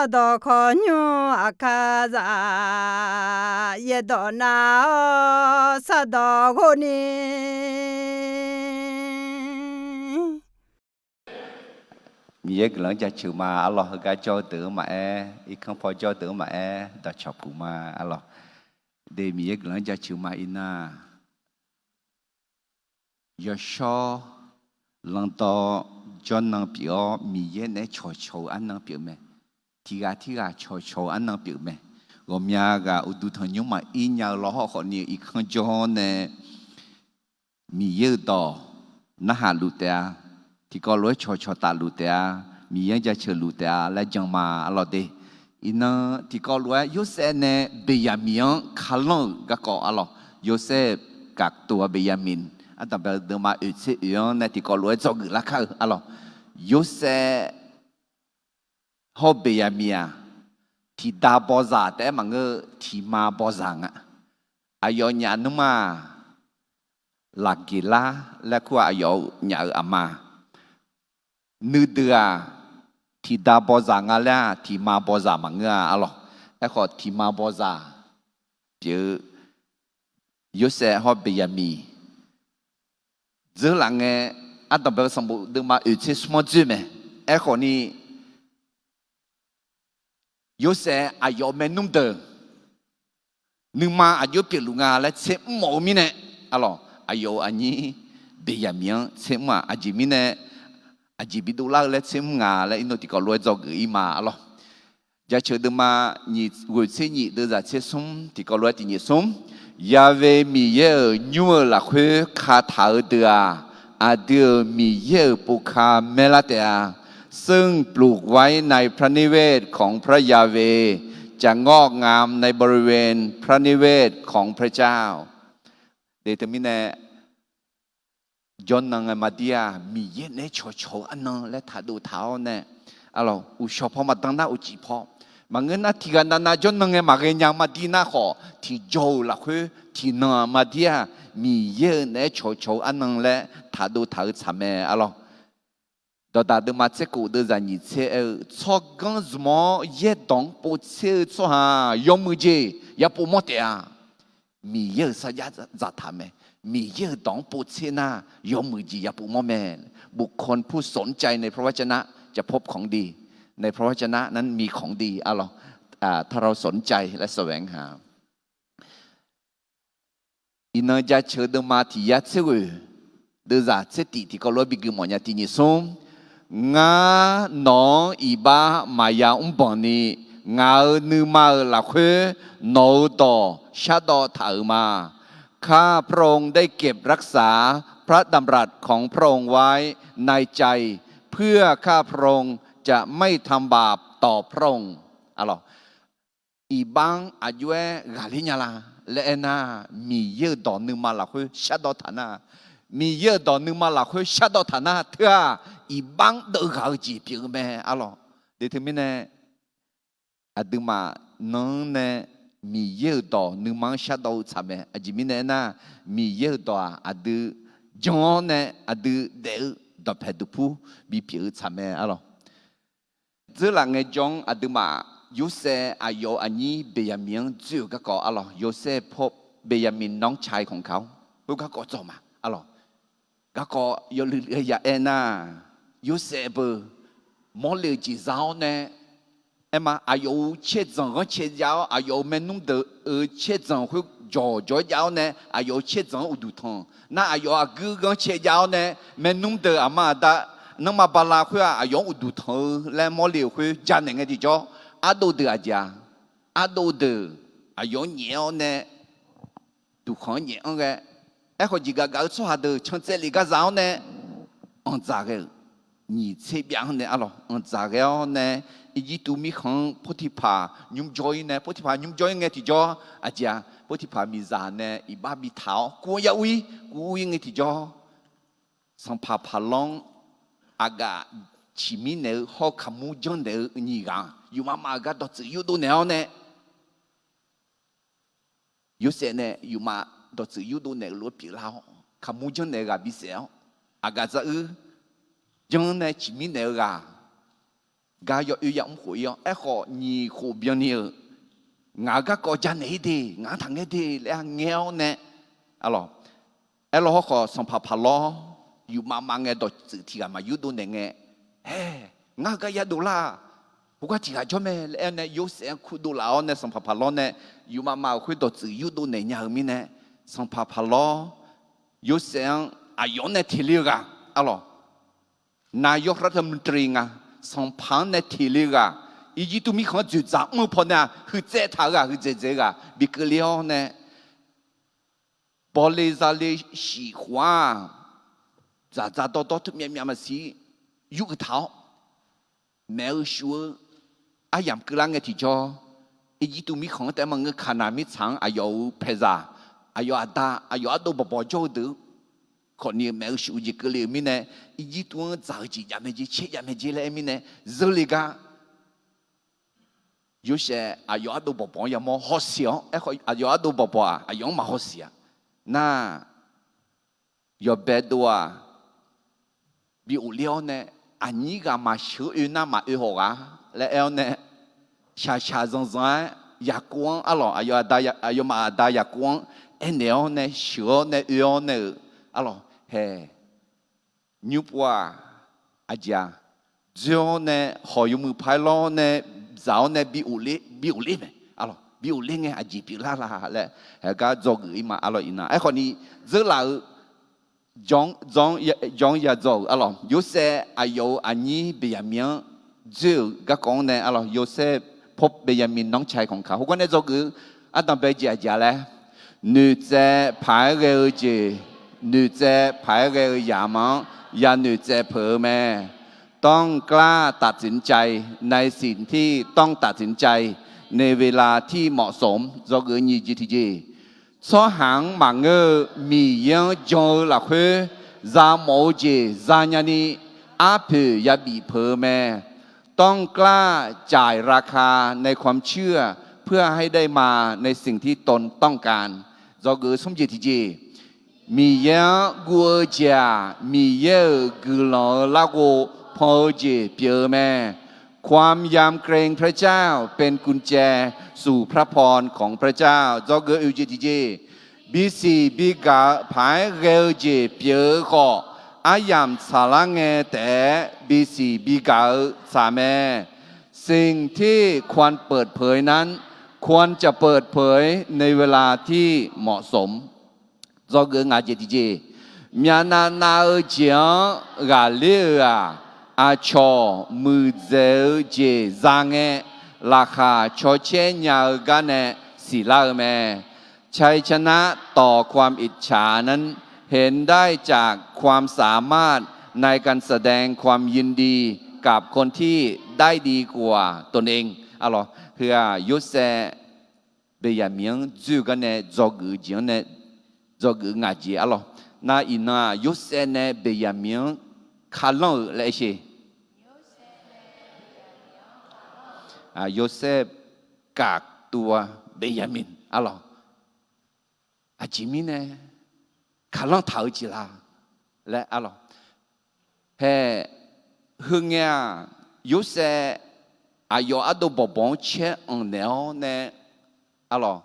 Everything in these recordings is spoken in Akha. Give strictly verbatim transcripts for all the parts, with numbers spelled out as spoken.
Sardawq khawqnymr aqkar zaf, yaerdawq nav-awr sardawq ghov ni. Miqyaer guiqlanq-anr jaceuq ma. Arlawq, heugar jawr-eu deuq-anr maqaer, irkanr paw jawr-eu deuq-anr maqaer, dawqcawq puq ma. Arlawq, de Miqyaer guiqlanq-anr jaceuq ma. Iqnan-aq, yawshawr lanqdawr jawrnan pyeuf-awr, Miqyaer naeq-aer cawqcawq-eu arnan pyeuf mae. Tiqghaq tirghaq cawqcawq-eu arnan pyeuf mae. Ghawqmya ghaq uqduq tanqnymr maqir nya-eu lawhawr khawfni irkanr jawr-awr nae, Miqyaer-euq dawq narhaq luf taef-a. Tiqkawv lof-aer cawqcawq tafluf taef-a. Miqyaer-anr jaceuq luf taef-a laer jan ma. Arlawq de, iqnan tiqkawv lof-aer Yorsaev nae Beqyaqmiq-anr kalanr-euq garkawv. Arlawq, Yorsaev gaqtov-a Beqyaqmiq, ardanqbae-eu deuvma oeq tser oeq-anr nae tiqkawv lof-aer dzawgeuf lar kar-eu. Arlawq, Yorsaev hawr Beqyaqmiq-aq, tiqda bawzaq taef-aer maqngeur-eu, tiqma bawzaq nga. Aqyawf nyaf nmr-aq, Laqgeqlar laer kur-aq, aqyawf nyaf-euq aqma. Nuideuq-aq, tiqda bawzaq nga laer-aq, tiqma bawzaq maqngeur-a. Arlawq, aerkhawf tiqma bawzaq pyeuf-eu Yorsaev hawr Beqyaqmiq dzeurlaf ngae, ardanqbae-eu sanqbof deuvma oeq tser smr-anr dzoer mae. Aerkhawfni, Yorsaev aqyawf maernmr deuq nuima aqjox pyeufluf nga laer tser mr mawf-eu mirnae, arlawq, aqyawf-euq aqnyir Beqyaqmiq-anr tser mr-aq, aqjeq mirnae aqjeq bidov lar-eu laer tser mr nga laer iqnan tiqkawv lof-aer dzawgeuf-ir ma. Arlawq, jaceuq deuvma nyiq ghoeq tser nyiq deuvzaq tser smr, tiqkawv lof-aer tiq nyiq smr, Yahweh Miqyaer-euq nymr-eu lafkhoer kataq-eu deuq-aq, aqdui-euq Miqyaer-euq povka maerlar taef-a. ซึ่งปลูกไว้ในพระนิเวศของพระยาเวห์ จะงอกงามในบริเวณพระนิเวศของพระเจ้า Teumirnae, jawrnan ngae maqdir-aq, Miqyaer naeq-aer cawqcawq-eu arnan laer taqdov taq-awr nae, arlawq, uqshawq paw maqdan nar uqcif paw, maqngeur nar tiqghaq navnav jawrnan ngae maqghae nya maqdir nar khawf, tiqjawr-euq lafkhoer tiqnan-aq maqdir-aq, Miqyaer-euq naeq-aer cawqcawq-eu arnan laer taqdov taq-eu tsaq mae. Arlawq, dawqdaq deuvma tser kof deuvzaq nyiq tser aer-eu, tsawrganr zmq-awr yaerdawq-anr povtser-eu tsawrhaq yawmuiq jeq yapov mawr taef-a. Miqyaer-euq sarjax dzaqtaq mae. Miqyaer-euq dawq-anr povtser nar, yawmuiq jeq yapov mawr mae. บุคคลผู้สนใจในพระวจนะจะพบของดี ในพระวจนะนั้นมีของดี arlawq, ถ้าเราสนใจและแสวงหา Iqnan jaceuq deuvma tiq yar tser ghoeq deuvzaq tser tif tiqkawv lof-aer bi gui mawf nya. Tiq nyiq smr, Ngar nawq-anr iqbax maqya mrbanq ni, ngaq-euq nuima-euq lafkhoer nawq-euq dawq shardawv taq-euq ma. ข้าพระองค์ได้เก็บรักษาพระดำรัสของพระองค์ไว้ในใจ เพื่อข้าพระองค์จะไม่ทำบาปต่อพระองค์ Iqbax-anr aqjox-aer ghaqler nya la laer aernar, Miqyaer-euq dawq nuima lafkhoer shardawv taq nar, Miqyaer-euq dawq nuima lafkhoer shardawv taq nar teu-aq, iqbax-anr deuvghaq-eu jeq pyeuf-eu mae. Arlawq, de teumirnae, aqduimaf nan-anr nae Miqyaer-euq dawq nuima-anr shardawv-eu tsaq mae. Aqjeq mirnae aernar, Miqyaer-euq dawq-aq aqdui jan-awr nae aqdui daef-eu dawqpaeq duqpur bipyeuf-eu tsaq mae. Arlawq, dzeurlaf ngaejawr-anr aqduimaf Yorsaev aqyawf-euq aqnyir Beqyaqmiq-anr dzoer-euq garkawv, arlawq, Yorsaev paw Beqyaqmiq nawr cai khanq ka-awr heugar kawv dzawq ma. Arlawq, garkawv yawluiv luiv-aer ya aernar, Yorsaev beu mawrle-euq jeq za-awr nae, aerma, aqyawf-euq caerdzanq ghanrcae jav-awr, aqyawf-euq maernmr deuq-euq caerdzanq khoer jawqjawq-aer jav-awr nae, aqyawf-euq caerdzanq-anr uqduq tanq nar, aqyawf aqguir ghanrcae jav-awr nae, maernmr deuq aqma aqda nanrma bala khoer-aq, aqyawf-anr uqduq tanq-eu laer mawrle-euq khoer janaeq ngae tiqjawr, ardov deuq aqjeq-a? Ardov deuq aqyawf-anr nyaef-awr nae duqkhanq-anr nyaef-anr ghae, aerkhawf jeqgaf gaf-eu tsawrhaq deuq can tsaevlef gar za-awr nae anqdzaq ghae-euq, nyiq tser byav-anr nae, arlawq, anqdzaq ghae-awr nae, Irjirtuv mirkhanq-anr Potiqpaq nymr jawr-ir nae, Potiqpaq nymr jawr-ir ngae tiqjawr, aqjeq-a, Potiqpaq miqzaq nae iqbax bitaq-awr kuv-anr yar ur-ir, kuv ur-ir ngae tiqjawr, sanqpaq paqlanr-anr aqgaf ciqmir naeq-eu hawr kaqmur janrnaeq-eu nyiq ghaq-anr, yufmaf maf-euq gar dawqtsuif yurdov naeq-awr nae, Yorsaev nae yufmaf dawqtsuif yurdov naeq-eu lof-aer pyeuflar-awr, kaqmur janrnaeq-eu ghaq bisaef-awr, aqgaf zaruir janr nae ciqmir naeq-eu ghaq gar yawoer yamr khof-ir-awr, aerkhawf nyiq khof byanni-euq, ngaq-euq garkawv janaeq-ir de, ngaq-anr taqngaer de laer-a ngaer-awr nae, arlawq, aerlawq hawrkhawf sanqpaq Paqlawr yufmav mav ngae dawqtsuif tiq ghaq maqyurdov naeq ngae, Haer, ngar heugar yadov lar-aq, khoergar tiq ghaq jawr mae laer aer-awr nae Yorsaev-anr kurdov laf-awr nae sanqpaq Paqlawr nae yufmav mav-euq khoer dawqtsuif yurdov naeq nya-euq mirnae, sanqpaq Paqlawr Yorsaev-anr aqyawf-anr nae teq le-eu ghaq, arlawq, nayawr harav teu mqdui nga, sanqpaq-anr nae teq le-eu ghaq, Irjirtuv mirkhanq-anr dzoeqdzaq mr-eu pawnae-aq, huiqtsaev taq-eu ghaq, huiqdzaeq dzaeq-eu ghaq bi keuvle-awr nae, bawle zale shif khof-aq, dzaqdzaq dawrdawr teu myavmyav maqsiq yurgeuf taq-awr, maeq-eu shuf-eu aryamq keuvlar ngae tiqjawr, Irjirtuv mirkhanq-anr taef maqngeur, Kaqnaq mirtsaq-anr aqyawf-euq paeqzaq, aqyawf aqda, aqyawf ardov bawqbawq jawr-eu deuq-eu khawfni maeq-eu shuf-eu jeq keuvle-euq mirnae, Irjirtuv-anr dzaq-eu jeq jav mae jer, caer jav mae jer laer aer mirnae, zeurle gar Yorsaev aqyawf ardov bawqbawq-anr yamawr hawsiq-awr, aerkhawf aqyawf ardov bawqbawq-aq aqyawf-anr maqhawsiq-a. Nar, yawbae dov-aq bi of ler-awr nae, aqnyir ghaq maqsheuq-eu oe nar maqoe haw ghaq laer aer-awr nae, shaqshaq zanqzanq-aer Yaqkov-anr, arlawq, aqyawfmaf aqda Yaqkov-anr aernaeq-awr nae sheuq-awr nae oe-awr nae-euq, arlawq, hae, nymr pov-aq, aqjeq-aq, dzoer-awr nae hawq yawmuiq paq-aer lawr nae dzaq-awr nae bi of ler, bi of ler mae, arlawq, bi of ler ngae aqjeq pyeuflar la laer haegar dzawgeuf-ir ma, arlawq, iqnan aerkhawfni dzeurlaf-eu jan yadzaw-euq, arlawq, Yorsaev aqyawf-euq aqnyir Beqyaqmiq-anr dzoer-euq garkawv-anr nae, arlawq, Yorsaev พบเบนยามินน้องชายของเขา heugar nae dzawgeuf-eu ardanq bae jeq aqjeq-a laer, noeqtsaev paq-aer ghae-eu jeq, noeqtsaev paq-aer ghae-eu yamq-anr ya noeqtsaev peuq-eu mae. ต้องกล้าตัดสินใจในสิ่งที่ต้องตัดสินใจในเวลาที่เหมาะสม dzawgeuf nyiq jeq tiqjeq, tsawrhaq-anr maqngeur-eu Miqyaer-anr jan-eu lafkhoer zamawf-eu jeq zanya ni arpoeq yabif peuq-eu mae. ต้องกล้าจ่ายราคาในความเชื่อเพื่อให้ได้มาในสิ่งที่ตนต้องการ dzawgeuf smr jeq tiqjeq, Miqyaer-anr guv-eu jeq-aq, Miqyaer-euq guiqlanq-eu larghov pan-eu jeq pyeuf-eu mae. ความยำเกรงพระเจ้าเป็นกุญแจสู่พระพรของพระเจ้า dzawgeuf oeq jeq tiqjeq, bisiq bigaq-eu paq-aer ghae-eu jeq pyeuf-eu khawf, aryamq tsaqlar ngae taef-aer bisiq bigaq-eu tsaq mae. สิ่งที่ควรเปิดเผยนั้น ควรจะเปิดเผยในเวลาที่เหมาะสม dzawgeuf ngaq jeq tiqjeq, myavnav nav-eu jeq-anr ghaqler-euq-aq, aqcawq muiqdzaeq-eu jeq za ngae, laqkhaq cawcaer nya-eu gar nae siqlar-eu mae. ชัยชนะต่อความอิจฉานั้น เห็นได้จากความสามารถในการแสดงความยินดีกับคนที่ได้ดีกว่าตนเอง arlawq, heu-aq, Yorsaev Beqyaqmiq-anr dzoer-eu gar nae dzawgeuf-eu jeq-anr nae dzawgeuf ngaq jeq, arlawq. Nar iqnan-aq, Yorsaev nae Beqyaqmiq-anr kalanr-euq laer aer sher. Yorsaev กักตัวเบนยามิน arlawq. Aqjeq mirnae kalanr taq-eu jeq la laer, arlawq. Hae, heu ngae-aq, Yorsaev aqyawf ardov bawqbawq-anr caer anq naeq-awr nae, arlawq,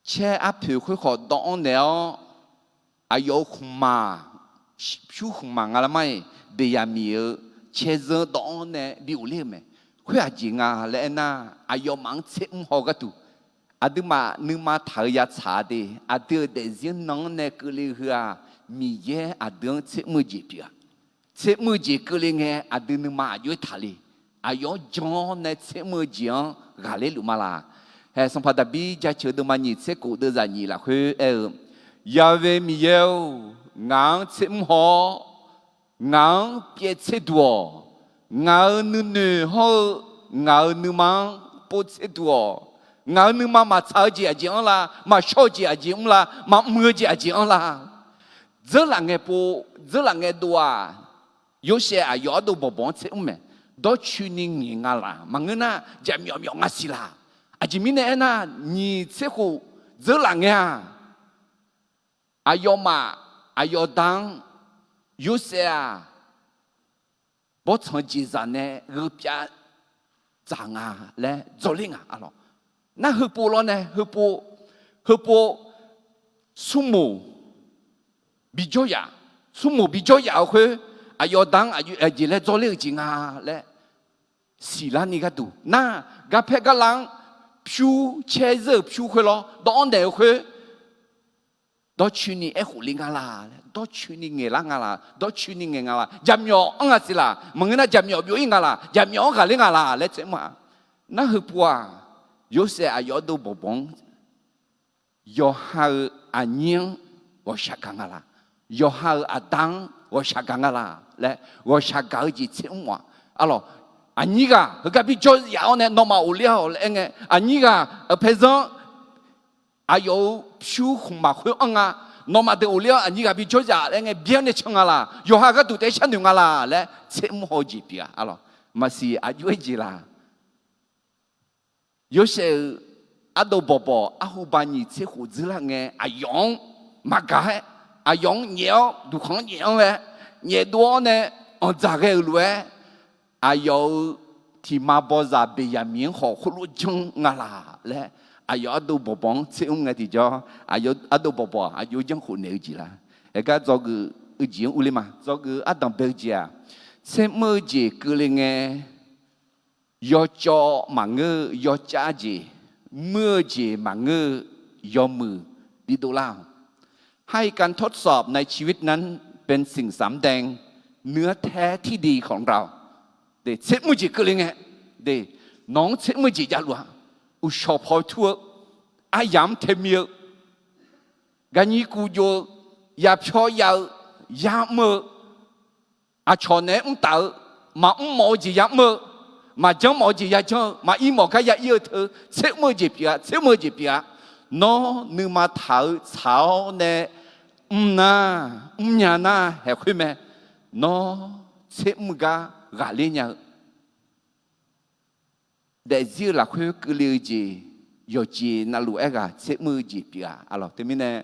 caer arpoeq khoer khawf dawv-anr naeq-awr, aqyawf-euq khmqmaq, pyur khmqmaq nga lar mar-iq, Beqyaqmiq-euq caer zeur dawv-anr nae bi of ler-euq mae. Khoer aqjeq nga laer aernar, aqyawfmaf-anr tser mr haw gharduq, aqduimaf nuima taq-eu yatsaq-a de, aqdui-euq daefzir nan-anr nae keuvle-eu heu-aq, Miqyaer aqdui-anr tser mr-eu jeq pyeuf-a. Tser mr-eu jeq keuvle ngae, aqdui nuima aqjox-aer taqle. Aqyawf-anr jan-awr nae tser mr-eu jeq-anr ghaqler luf ma laq. Hae, Sanqpaq Daqbir jaceuq-eu deuvma nyiq tser khof deuvzaq nyiq lafkhoer aer-eu, Yaqve Miqyaer-or, ngaq-anr tser mr haw-awr, ngaq-anr pyaev tser duq-awq. Ngaq-euq nuinoeq hawr-eu ngaq-euq nuima-anr pov tser duq-awq. Ngaq-euq nuima maqtsaq-eu jeq aqjeq anr la? Maqshawr-eu jeq aqjeq mr la? Maqmr-eu jeq aqjeq anr la? Dzeurlaf ngae pov, dzeurlaf ngae dov-aq, Yorsaev aqyawf ardov bawqbawq-anr tser mr mae. Dawrcoeni ngaeq nga laq? Maqngeur nar, jaqmyawf myawf nga siq laq? Aqjeq mirnae aernar, nyiq tser khof dzeurlaf ngae-aq, aqyawfmaf aqyawf da-anr Yorsaev-aq, bawrtsanq jeqzaq nae gheu pyav dzaq nga laer dzawrler nga, arlawq. Nar heupov lawr nae, heupov, heupov smrmoq bijawr yaf, smrmoq bijawr yaf-eu khoer, aqyawf da-anr aqjeq laer dzawrler-eu jeq nga laer siqlar ni gharduq nar, garpaer garlav-anr pyur caer zeur-euq pyur khoer lawr dawv-anr naeq-eu khoer, dawrcoeni aerkhof le nga laq laer, dawrcoeni ngaeqlar nga laq, dawrcoeni ngaeq nga laq, jaqmyawf-anr nga siq laq, maqngeur nar jaqmyawf byov-ir nga laq, jaqmyawf-anr ghaqler nga laq laer tser mr-a. Nar heupov-aq, Yorsaev aqyawf ardov bawqbawq-anr yawqha-euq aqnyir-anr ghawqshaq gaq nga laq, yawqha-euq aqda-anr ghawqshaq gaq nga laq laer ghawqshaq gaq-eu jeq tser mr-aq, arlawq. Aqnyir ghaq heugar bijawr yaf-awr nae nawmaf ghofler-awq laer aer ngae, aqnyir ghaq-euq paezanr aqyawf-euq pyur khmqmaq khoer anr nga, nawmaf deuq ghofler-awr aqnyir ghaq bijawr yaf laer aer ngae, byaer nae can nga laq, yawqha gharduq taef-aer sharnoeq nga laq laer tser mr haw-eu jeq pyeuf-a, arlawq. Maqsiq aqjox-aer jeq laq. Yorsaev-euq ardov bawqbawq arhu ba nyiq tser khof dzeurlar ngae, aqyawf-anr maqgaq-aer, aqyawf-anr nyaef-awr duqkhanq-anr nyaef-anr laer nyaef dov-awr nae anqdzaq ghae-euq lof-aer, aqyawf-euq tiqma bawzaq Beqyaqmiq-anr khawf khoerlof janr nga laq laer, aqyawf ardov bawqbawq-anr tser mr ngae tiqjawr, aqyawf ardov bawqbawq aqjox janr khof naeq-eu jeq laq. Aergar dzawgeuf-eu jeq-anr urler ma. Dzawgeuf-eu ardanq bae-eu jeq-aq, tser mr-eu jeq keuvle ngae, yawcawv maqngeur-eu yawcav jeq, muir-eu jeq maqngeur-eu yawmuiq bidov lar-awq. ให้การทดสอบในชีวิตนั้นเป็นสิ่งสำแดง เนื้อแท้ที่ดีของเรา Tser mr-eu jeq keuvle ngae, nawq-anr tser mr-eu jeq javluf-a. Uqshawq paw tur-eu, aryamq-anr taemir-eu, garnyir kuv jov-eu, yapyawr yav-eu, yamr-eu, aqcawq naeq-aer mr taf-eu, maqmr mawf-eu jeq yamr-eu, maqjanr mawf-eu jeq yajanr-eu, maqir mawf gar yair-eu teu tser mr-eu jeq pyeuf-a, tser mr-eu jeq pyeuf-a. Nawr nuima taq-eu tsaq-awr nae mr nar, mrnya nar haeq khoer mae. Nawr tser mr-eu gar ghaqler nya-eu daefzir-eu lafkhoer keuvle-eu jeq, yawqjeq navluf-aer ghaq tser mr-eu jeq pyeuf-a, arlawq. Teumirnae,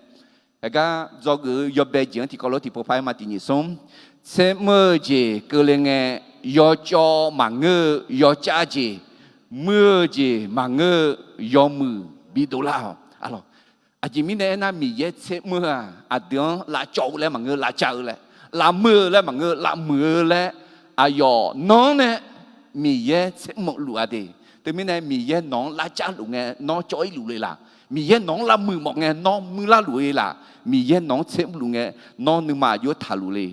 aergar dzawgeuf-eu yawbae jeq-anr tiqkawv lof tiqpov par-aer ma. Tiq nyiq smr, tser mr-eu jeq keuvle ngae, yawcawv maqngeur-eu yawcav jeq, muir-eu jeq maqngeur-eu yawmuiq bidov lar-awq, arlawq. Aqjeq mirnae aernar, Miqyaer tser mr-eu-aq, aqdui-anr lavcawv-eu laer maqngeur, lavcav-eu laer, lavmuir-eu laer maqngeur, lavmuiq-eu laer, aqyawf nan-anr nae Miqyaer tser mr luf-a de. Teumirnae Miqyaer nawq-anr lavcav luf ngae nawr cawv-ir luf le laq? Miqyaer nawq-anr lavmuiq mawf ngae nawr muir lar luf le laq? Miqyaer nawq-anr tser mr luf ngae nawr nuima aqjox taqluf le.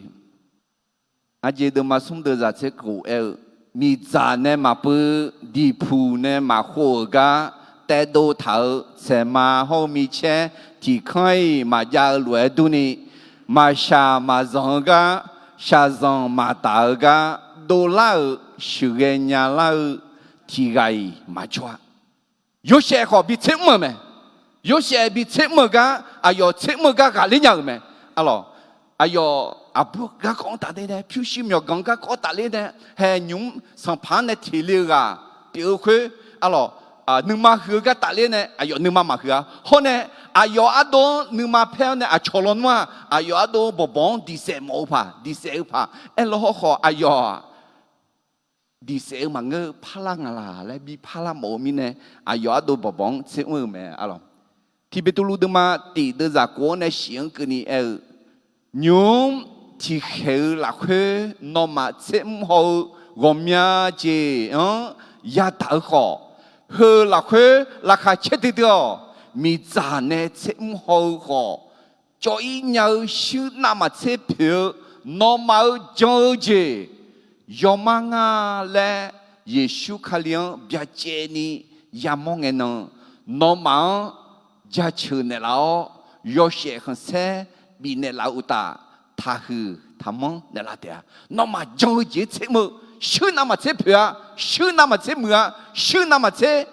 Aqjeq deuvma smr deuq zaq tser khof aer-eu, miqdzaq nae maqpuiv, diqpuq nae maqkhov-euq gar taedov taq-eu tsaeqma hawr-eu micaer tiqkanr-iq maqjav-eu lof-aer durni, maqshaq maqzanq-eu gar, shaqzanq maqdaq-eu gar dovlar-euq sheuqghae nyalar-eu tiq ghaq-iq maqjawr-a. Yorsaev khawf bi tser mr-euq mae. Yorsaev bi tser mr-eu gar, aqyawf tser mr-eu gar ghaqler nya-euq mae. Arlawq, aqyawf aqbur garkawv-anr tafler nae, pyurshuir myawqganq-anr garkawv tafler nae, haeq nymq-mr sanqpaq-anr nae teq le-eu ghaq pyeuf-eu khoer, arlawq, nuima huiq-eu gar tafler nae aqyawf nuima maqhuiq-a. Hawr nae aqyawf ardov-anr nuima paer-awr nae aqcawq lawnmr-aq, aqyawf ardov bawqbawq-anr diqsaef mawf-eu paq, diqsaef-eu paq aerlaw hawrkhawf, aqyawf-aq diqsaef-eu maqngeur-eu parlar nga laq laer bi parlar mawf-eu mirnae, aqyawf ardov bawqbawq-anr tser mr-eu mae, arlawq. Tiq Beqtuvluv deuvma tiq deuv zaq khof-anr nae shif-anr keuvni aer-eu, nymq-mr tiqkhaeq-eu lafkhoer nawmaf tser mr haw-eu ghawqmya jeq-anr yadaq-eu khawf, heu lafkhoer laqkhaq caer duidui-awq. Miqdzaq nae tser mr haw-eu khawf, cawv-ir nya-eu shuir navmaqtser poeq-eu nawmaf-euq jan-eu jeq yawmar nga laer, Yeqsur Kali-anr byacaevni yamawr ngae nan, nawmaf-anr jaceuq naeqlaf-awr, yawshaef khanqsaer bifnaeq laf-eu uqtaf, taqhuiq taqmanr naeqlaf taef-a. Nawmaf jan-eu jeq-anr tser mr-eu, shuir navmaqtser poeq-a, shuir navmaqtser muiq-a, shuir navmaqtser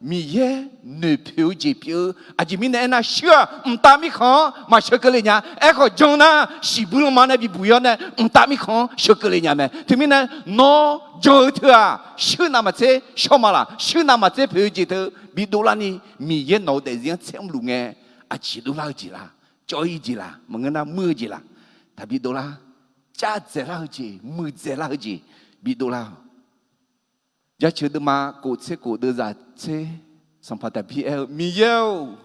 Miqyaer noeqpoeq-eu jeq pyeuf-eu. Aqjeq mirnae aernar, shuir-aq mqtav mirkhanq-anr maqsheu keuvle nya. Aerkhawf jan nar, shiqbuir lanma nae bibuq-ir-awr nae mqtav mirkhanq-anr sheu keuvle nya mae. Teumirnae nawr jan-eu teu-aq, shuir navmaqtser shawr ma laq? Shuir navmaqtser poeq-eu jeq teu bidov larni, Miqyaer nawq-eu daefzir-anr tser mrluf ngae, aqjeq dovlar-eu jeq laq? Cawv-ir jeq laq? Maqngeur nar muir-eu jeq laq? Taqbi dovlar. Cav dzaeqlar-eu jeq, muiqdzaeqlar-eu jeq bidov lar-awq. Jaceuq deuvma kof tser kof deuvzaq tser, Sanqpaq Daqbir aer-eu, Miqyaer-or,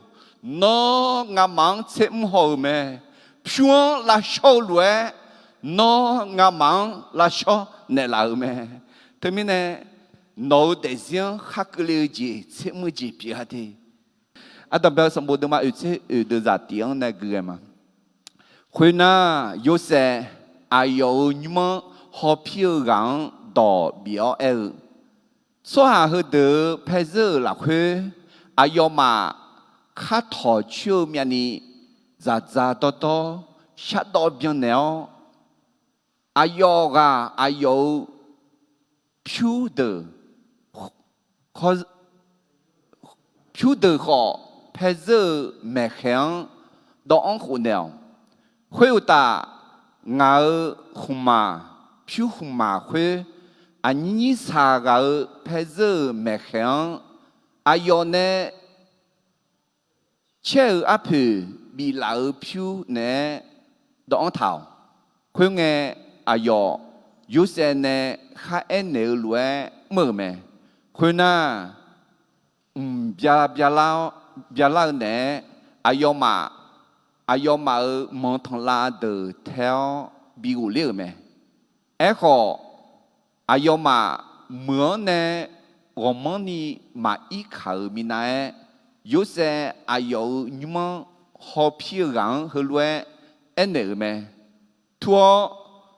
nawr ngamaf-anr tser mr haw-euq mae. Pyur-anr lavshawr-eu lof-aer, nawr ngamaf-anr lavshawr naeqlaf-euq mae. Teumirnae, nawq-euq daefzir-anr khar keuvle-eu jeq tser mr-eu jeq pyeuf-a de. Ardanqbae-eu sanqbof deuvma oeq tser oeq deuvzaq tif-anr nae gui ghae ma. Khoernar, Yorsaev aqyawf-euq nymr-anr hawpir-eu ghaq-anr dawq bif-awr aer-eu, Tsawrhaq heudeuq-euq paezeur-euq lafkhoer, aqyawfmaf khar tawq coer-eu myavni, dzaqdzaq dawrdawr shardawv byannaeq-awr, aqyawf ghaq aqyawf-euq pyur deuq pyur deuq khawf, paezeur-euq maeqkhaeq-anr dawvanr khofnaeq-awq. Khoeruqtaf, ngaq-euq khmqmaq, pyur khmqmaq khoer, aqnyir nyir saq ghaq-euq paezeur-euq maeqkhaeq-anr, aqyawf nae caer-euq arpoeq biflaf-euq pyur naeq-aer dawvanr taq-awq. Khoerngae, aqyawf Yorsaev nae khar aernaeq-eu lof-aer mr-euq mae. Khoernar, mq bya byalar-eu naeq-aer, aqyawfmaf, aqyawfmaf-euq manq tanqlav deuq tae-awr bi ghofler-euq mae. Aerkhawf, aqyawfmaf meuq-anr nae ghawqmanrni maqir kaq-euq minav-aer, Yorsaev aqyawf-euq nymr-anr hawpir-eu ghaq-anr heulof-aer aernaeq-euq mae. Tur-awr,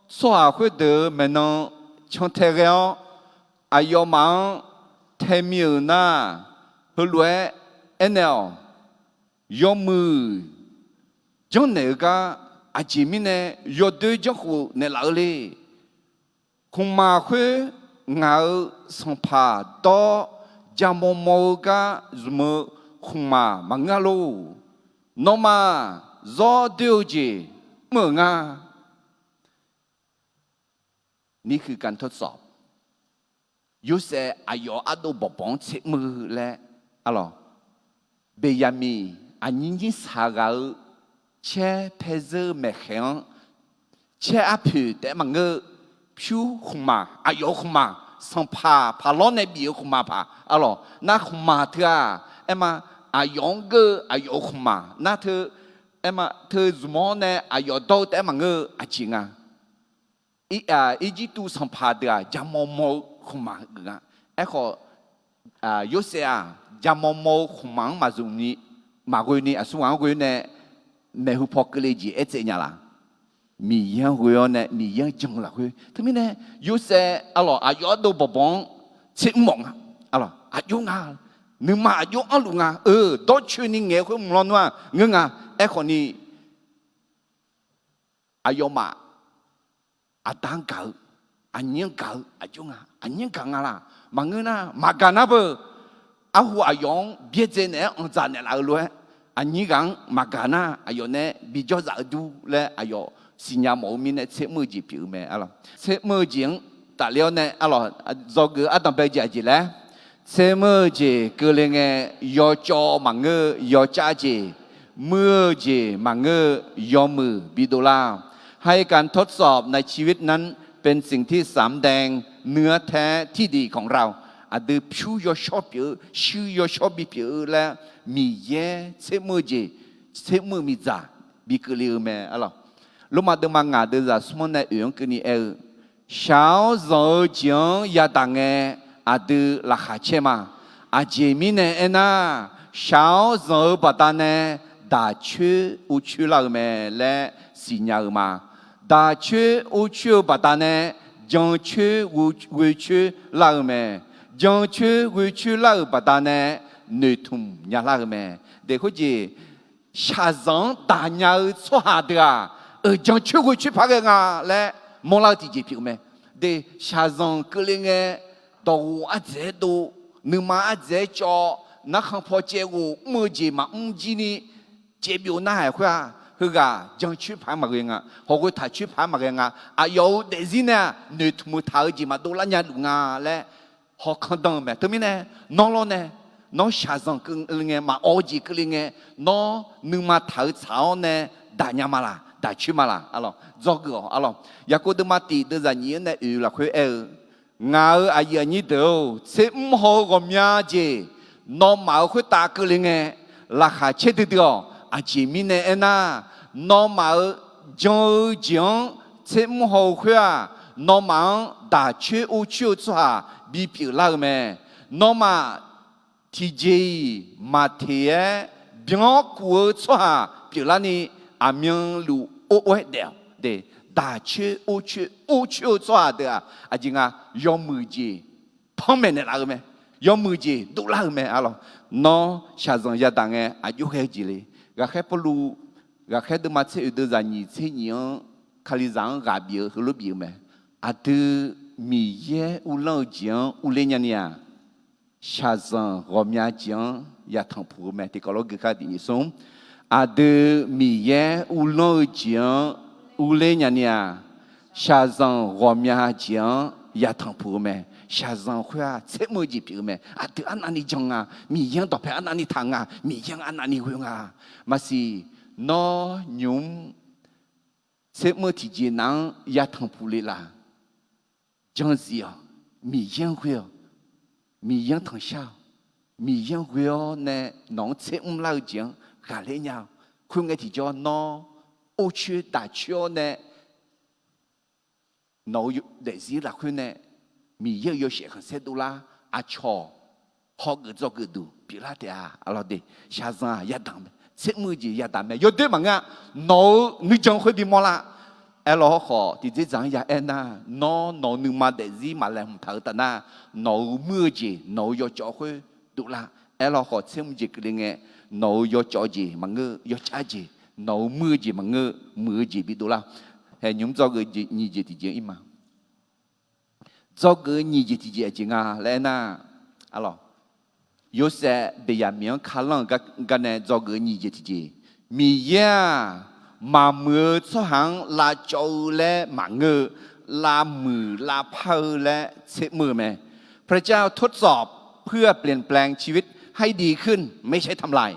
tsawrhaq khoerdeuq-euq maeqnan cantae ghae-awr, aqyawfmaf-anr taemi-euq nar, heulof-aer aernaeq-awq. Yawmuiq janrnaeq-eu gar, aqjeq mirnae yawdoer janrkhof naeqlaf-eu le. Khmqmaq khoer ngaq-euq sanqpaq dawr jamaw maw-eu gar zmq-eu khmqmaq maqngeur-a lor. Nawmaf zawr doer-eu jeq mr-euq nga. Ni huiq gaq tawrtsawf, Yorsaev aqyawf ardov bawqbawq-anr tser mr-eu laer, arlawq, Beqyaqmiq aqnyir nyir saq ghaq-eu caer paezeur maeqkhaeq-anr, caer arpoeq taef-aer maqngeur-eu, pyur khmqmaq, aqyawf-euq khmqmaq, sanqpaq paq lawr nae bif-eu khmqmaq paq, arlawq, nar khmqmaq teu-aq, aerma, aqyawf-anr geur-eu aqyawf-euq khmqmaq nar teu, aerma, teu zmq-awr nae aqyawf dawr-eu taef-aer maqngeur-eu aqjeq nga. Irjirtuv sanqpaq deuq-aq, jamaw maw-eu khmqmaq geuf nga. Aerkhawf, Yorsaev-aq, jamaw maw-eu khmqmaq-anr maqzmq ni, maqghoe ni aqsur ghaq-anr ghoe nae maeqhu paw keuvle jeq aertsaev nya laf. Miqyaer-anr ghoe-awr nae Miqyaer-anr jan-eu lafkhoer. Teumirnae, Yorsaev arlawq aqyawf ardov bawqbawq-anr tser mr mawf nga. Arlawq aqjox nga, nuima aqjox anrluf nga. Eu, dawrcoeni ngaeq-eu khoer mq lawnmr-aq ngeur nga. Aerkhawf ni, aqyawfmaf aqda-anr gaq-eu, aqnyir-anr gaq-eu aqjox nga. Aqnyir-anr gaq nga laq. Maqngeur nar, maqgaq nar beu. Arhu aqyawf-anr byaerdzae naeq-aer anqdzaq naeqlaf-eu lof-aer, aqnyir ghaq-anr maqgaq nar, aqyawf nae bijawr zaf-eu dur laer aqyawf siqnya mawf-eu mirnae tser mr-eu jeq pyeuf-eu mae, arlawq. Tser mr-eu jeq-anr tafler-awr nae, arlawq, dzawgeuf-eu ardanqbae jeq aqjeq laer, tser mr-eu jeq keuvle ngae, yawcawv maqngeur-eu yawcav jeq, muir-eu jeq maqngeur-eu yawmuiq bidov lar. ให้การทดสอบในชีวิตนั้นเป็นสิ่งที่สำแดงเนื้อแท้ที่ดีของเรา Aqdui pyur yawshawr pyeuf-eu, shuir yawshawr bipyeuf-eu laer, Miqyaer tser mr-eu jeq, tser mr-eu miqdzaq bi keuvle-eu mae, arlawq. Lormav deuvma ngaq deuvzaq smr-anr nae oeq-anr keuvni aer-eu, shaq-awr zanq-eu jeq-anr yadaq ngae, aqdui laqkhaq caer ma. Aqjeq mirnae aernar, shaq-awr zanq-eu baqdanae daq coer ghoe coer lar-eu mae laer siqnya-eu ma. Daq coer ghoe coer-eu baqdanae jan coer ghoe coer lar-eu mae. Jan coer ghoe coer lar-euq baqdanae noeqtmq nya lar-eu mae. De khoerjeq, shaqzanq-anr daq nya-eu tsawrhaq deuq-aq, euq jan coer ghoe coer paq ghae nga laer mawrlar-eu tiqjeq pyeuf-eu mae. De, shaqzanq keuvle ngae, dawqghof ardzaeq-aer dov, nuima ardzaeq-aer cawv, narkhan paw caev ghof mr-eu jeq maqmr jir ni caevbyov narhaq khoer-aq, heughaq jan coer paq-aer maqghae nga, hawqghoe taq coer paq-aer maqghae nga. Aqyawf-euq daefzir nae-aq, noeqtmq-eu taq-eu jeq maqdov lar nya luf nga laer hawkan dan-eu mae. Teumirnae, nawr lawr nae, nawr shaqzanq keuvle ngae, maqawv-eu jeq keuvle ngae, nawr nuima taq-eu tsaq-awr nae daq nya ma laq, daq coer ma laq, arlawq, dzawgeuf-awq, arlawq. Yaqkov deuvma tiq deuvzaq nyiq-anr nae oeq lafkhoer aer-eu, Ngaq-euq aqyuif aqnyir deuq-or, tsermr haw-eu ghawqmya jeq nawmaf-euq khoertav keuvle ngae, laqkhaq caer duidui-awq. Aqjeq mirnae aernar, nawmaf-euq jan-eu jeq-anr tsermr haw-eu khoer-aq, nawmaf-anr daq coer or coer-eu tsawrhaq bipyeuf lar-eu mae. Nawmaf tiqjeq-iq maqteq-aer byan-awr kuf-eu tsawrhaq pyeuflarni, aqmyanluf or or-aer daef-awq. Daq coer or coer or coer-eu tsawrhaq deuq-aq, aqjeq nga yawmuiq jeq panmaeq naeqlaf-eu mae. Yawmuiq jeq dovlar-eu mae. Arlawq, nawr shaqzanq yadaq ngae aqjox ghae-eu jeq le. Ghaqkhaer Pawrluv, Ghaqkhaer deuvma tser oeq deuvzaq nyiq tser nyiq-anr, Kalizaq-anr ghaq bif-eu heulof bif-eu mae. Aqdui Miqyaer uvlanr-eu jeq-anr urler nyani-aq, shaqzanq ghawqmya jeq-anr yatanq puq-eu mae. Tiqkawv lof gui kar tiq nyiq smr. Aqdui Miqyaer uvlanr-eu jeq-anr urler nyani-aq, shaqzanq ghawqmya jeq-anr yatanq puq-eu mae. Shaqzanq khoer-aq tsermr-eu jeq pyeuf-eu mae. Aqdui arnavni jan nga, Miqyaer-anr dawqpae arnavni taq nga, Miqyaer-anr arnavni ghoe nga. Maqsiq, nawr nymq-mr tsermr-eu tiqjeq nav-anr yatanq puq le laf. Jan zif-awq. Miqyaer-anr ghoe-awq. Miqyaer-anr tanqshar-awq. Miqyaer-anr ghoe-awr nae nawq-anr tsermr lar-eu jeq-anr ghaqler nya-awq. Khoerngae tiqjawr nawr or coer daq coer-awr nae nawq-eu daefzir lafkhoer nae Miqyaer-euq yawshaef khanqsaer dovlar, aqcawq hawgeuf dzawgeuf duq pyeuflar taef-a. Arlawq de, shaqzanq-aq yadaq mae, tsermr-eu jeq yadaq mae. Yawdoer maqngeur-a. Nawq-eu nuijan khoer bimawr lar. Aerlawq hawrkhawf tiqdzerdzaq-anr ya aernar, nawr nawq-eu nuima daefzir maqlaeqhmq taq-eu taf nar, nawq-euq muir-eu jeq nawq-euq yawcawv khoer dovlar. Aerlawq khawf tsermr jeq keuvle ngae, nawq-euq yawcawv jeq maqngeur, yawcav jeq, nawq-euq muir-eu jeq maqngeur, muiq-eu jeq bidovlar. Hae nymq-mr dzawgeuf nyiq jeq tiqjeq-anr ir ma. Dzawgeuf-eu nyiq jeq tiqjeq aqjeq nga laer aernar, arlawq, Yorsaev Beqyaqmiq-anr kalanr-euq gar nae dzawgeuf-eu nyiq jeq tiqjeq, Miqyaer-aq, maqmuiq-eu tsawrhaq-anr lavcawv-eu laer maqngeur-eu, lavmuiq lavpar-eu laer tsermr-eu mae. พระเจ้าทดสอบเพื่อเปลี่ยนแปลงชีวิตให้ดีขึ้น ไม่ใช่ทำลาย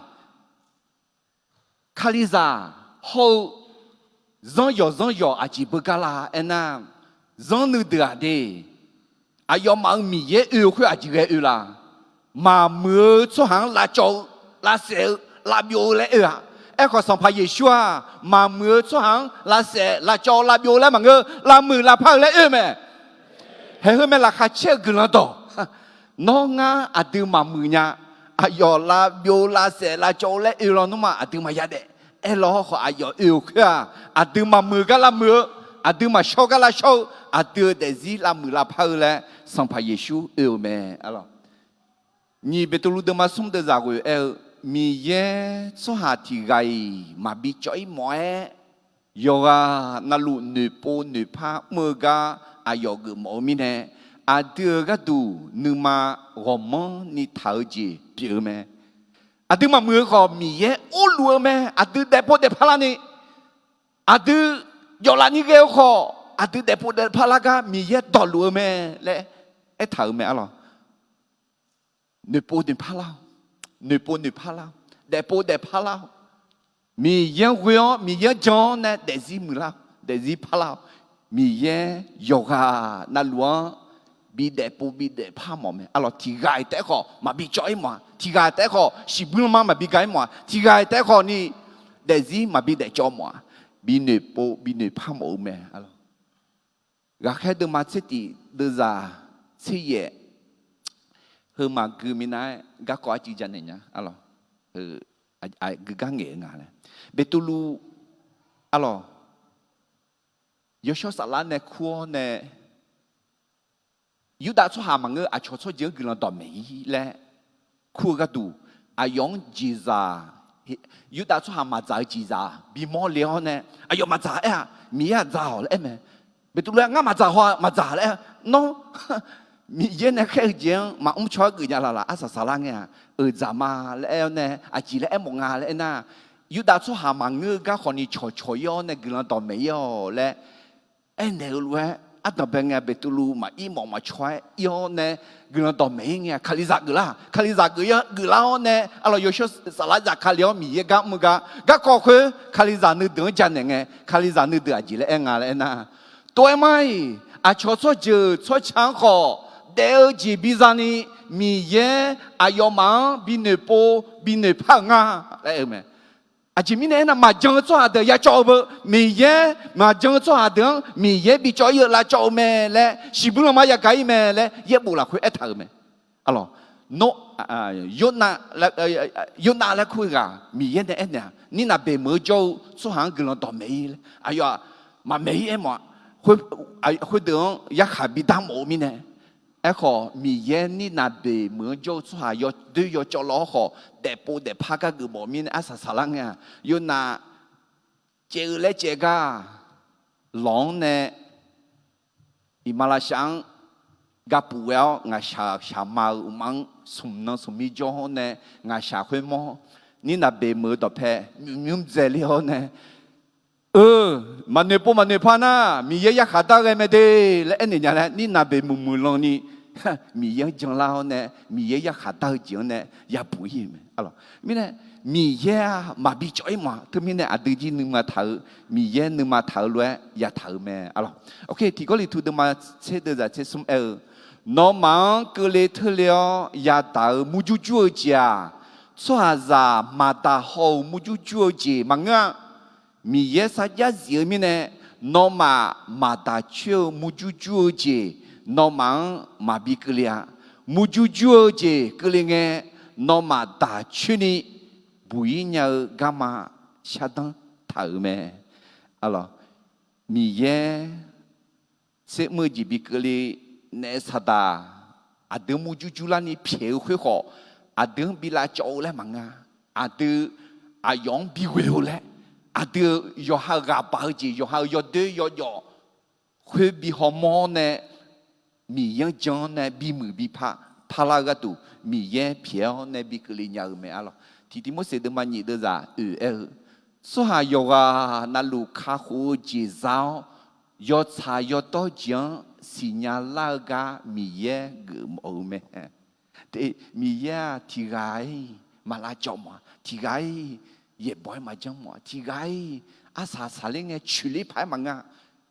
Kalizaq hawr-eu zanr yawq zanr yawq aqjeq beugar la aernar, zanr nuideuq-aq de, aqyawfmaf-euq Miqyaer oe-eu khoer aqjeq ghae oe la? Maqmuiq-eu tsawrhaq-anr lavcawv-eu, lavsaef-eu, lavbyov-eu laer oe-aq. Aerkhawf Sanqpaq Yeqsur-aq, maqmuiq-eu tsawrhaq-anr lavsaef lavcawv lavbyov-eu laer maqngeur, lavmuiq lavpar-eu laer oe-eu mae. Haeq heu mae laqkhaq caer-eu guiqlanq dawq. Nawr ngar aqdui maqmuiq nya, aqyawf lavbyov lavsaef lavcawv-eu laer oe lawnmr ma aqdui maqya daef. Aerlawq hawrkhawf aqyawf oe-euq khoer-aq, aqdui maqmuiq gar lavmuiq-eu, aqdui maqshawr gar lavshawr-eu, aqdui-euq daefzir lavmuiq lavpar-eu laer Sanqpaq Yeqsur oe-euq mae. Arlawq, nyiq Beqtuvluv deuvma smr deuvzaq ghoeq aer-eu, Miqyaer tsawrhaq tiq ghaq-iq maqbi cawv-ir mawf-aer, yawqghaq navluf noeqpov noeqpar mr-eu gar aqyawf geufmawf-eu mirnae, aqdui-euq gharduq nuima ghawqmanrni taq-eu jeq pyeuf-eu mae. Aqdui maqmuiq-eu khawf Miqyaer urluf-eu mae. Aqdui daefpov daefpar larni, aqdui jawvlaf ni ghae-eu khawf, aqdui daefpov daefpar lar gar Miqyaer dawqluf-eu mae laer aertaq-euq mae. Arlawq, noeqpov noeqpar lar-awq. Noeqpov noeqpar lar-awq. Daefpov daefpar lar-awq. Miqyaer-anr ghoe-awr Miqyaer-anr jan-awr nae daefzir muiqlar-awq, daefzir parlar-awq. Miqyaer yawqghaq navluf-anr bidaef pov bidaef par mawf mae. Arlawq, tiq ghaq-iq taef-aer khawf maqbi cawv-ir mawf-a. Tiq ghaq-iq taef-aer khawf shiqbuir lanma maqbi ga-ir mawf-a. Tiq ghaq-iq taef-aer khawf ni daefzir maqbi daef cawv mawf-a. Binoeq pov binoeq par mawf-eu mae. Ghaqkhaer deuvma tser tif deuvzaq tser yaef, heu maqgui minav-aer garkawv arcuiv janaeq nya. Arlawq, gui gar ngaeq-eu nga laer, Beqtuvluv, arlawq, yawshawr saflar nae kur-awr nae, Yurdav tsawrhaq maqngeur aqcawq tsawrjeuq-anr guiqlanq dawqmaeq-ir laer kur-eu gharduq, aqyawf-anr jeqzaq, Yurdav tsawrhaq maqdzaq-eu jeqzaq bimawr le-awr nae, aqyawf maqdzaq aer-aq, Miqyaer-aq dzaq-awq laer aer mae. Beqtuvluv-aer ngar maqdzaq haw-a, maqdzaq laer aer-a. Nawr Miqyaer nae khaer-eu jeq-anr maqmr caw-aer geufnya laf laf arsaq saflar ngae-aq, euq dzaq ma laer aer-awr nae aqjeq laer aermawf nga laer aernar, Yurdav tsawrhaq maqngeur-eu gar khawfni cawqcawq-ir-awr nae guiqlanq dawqmaeq-ir-awq laer aernaeq-eu lof-aer, ardanqbae ngae Beqtuvluv maqir mawf maqcaw-aer ir-awr nae guiqlanq dawqmaeq-ir ngae, Kalizaq geuflar, Kalizaq geuf-ir geuflar-awr nae, arlawq, yawshawr saflar zafkale-awr Miqyaer gar mr-eu gar garkawv khoer Kalizaq nuideuq-anr janaeq ngae, Kalizaq nuideuq aqjeq laer aer nga laer aernar, tov-aer mar-iq, Aqcawq tsawrjeuq tsawrca-anr khawf daef-eu jeq biza ni, Miqyaer aqyawfmaf-anr bi noeqpov bi noeqpar-eu nga laer aer-eu mae. Aqjeq mirnae aernar, maqjan-eu tsawrhaq deuq ya cawv-eu beu, Miqyaer maqjan-eu tsawrhaq deuq-anr Miqyaer bi cawv-ir-eu lavcawv-eu mae laer, shiqbuir lanma yagaq-ir mae laer yaerbof lafkhoer aertaq-euq mae. Alawq, Yornav, Yornav laer kur-eu ghaq Miqyaer nae aernaeq-aq, Nirnav beq meuq-eu jawr-eu tsawrhaq-anr guiqlanq dawqmaeq-ir laer, aqyawf-aq maqmaeq-ir aermawf-a. Khoerdeuq-anr yarkhaq bidar mawf-eu mirnae, aerkhawf Miqyaer Nirnav beq meuq-anr jawr-eu tsawrhaq yawdoer yawcawv law-awr khawf, daefpov daefpar gar geufmawf-eu mirnae arsaq saqlar ngae-aq, Yornav caev-eu laer caev gar lawq-anr nae iqmalavshav-anr gapuf ghae-awr, ngaqshaq shaqma-euq uqmaf-anr smq nan smq mir jawr-awr nae, ngaqshaq khoermawr, Nirnav beq meuq-eu dawqpae nymq nymr dzaeqle-awr nae, Eu, maqnoeqpov maqnoeqpar nar, Miqyaer yarkhaq dar ghae mae de laer aernaeq nya laer, Nirnav beq meuq muiqlan ni Miqyaer-anr janlar-awr nae, Miqyaer yarkhaq dar-eu jeq-anr nae yabuq-ir-euq mae. Mirnae, Miqyaer-aq maqbi cawv-ir mawf-a. Teumirnae aqdui jir nuima taq-eu, Miqyaer nuima taq-eu lof-aer yataq-euq mae. Tiqkawv liqtu deuvma tser deuvzaq tser smr aer-eu, Nawmaf-anr keuvle teurle-awr yadaq-eu murjur jur-eu jeq-aq, tsawrhaqzaq maqdaq haw-euq murjur jur-eu jeq maqngeur-a. Miqyaer sarjax zif-eu mirnae, nawmaf maqdaq coer-eu murjur jur-eu jeq, nawmaf-anr maqbi keuvle-a. Murjur jur-eu jeq keuvle ngae, nawmaf daq coer ni buq-ir nya-eu garma shardanr taq-euq mae. Miqyaer tser mr-eu jeq bi keuvle naef saqdaq, aqdui murjur jurlarni pyaeq-eu khoer khawf, aqdui-anr bi lavcawv-eu laer maqngeur-a. Aqdui aqyawf-anr bighoe-eu laer, aqdui-euq yawqha-euq ghaqbaq-eu jeq, yawqha-euq yawdoer yawjawf khoer bi hawmawr-awr nae, Miqyaer-anr jan-awr nae bimuiq bi par parlar-eu gharduq, Miqyaer pyaeq-awr nae bi keuvle nya-eu mae arlawq. Tiqtiq Morseq deuvma nyiq deuvzaq oeq aer-eu, tsawrhaq yawqghaq navluf kakhof-eu jeq za-awr, yawtsaq yawdawr jeq-anr siqnya lar-eu gar Miqyaer geufmawf-eu mae. Miqyaer-aq tiqghaq-iq maq lavcawv mawf-a, tiqghaq-iq yaeqbawq-aer maqjanr mawf-a, tiqghaq-iq arsaq saqler ngae coeqler paq-aer maqngeur-a.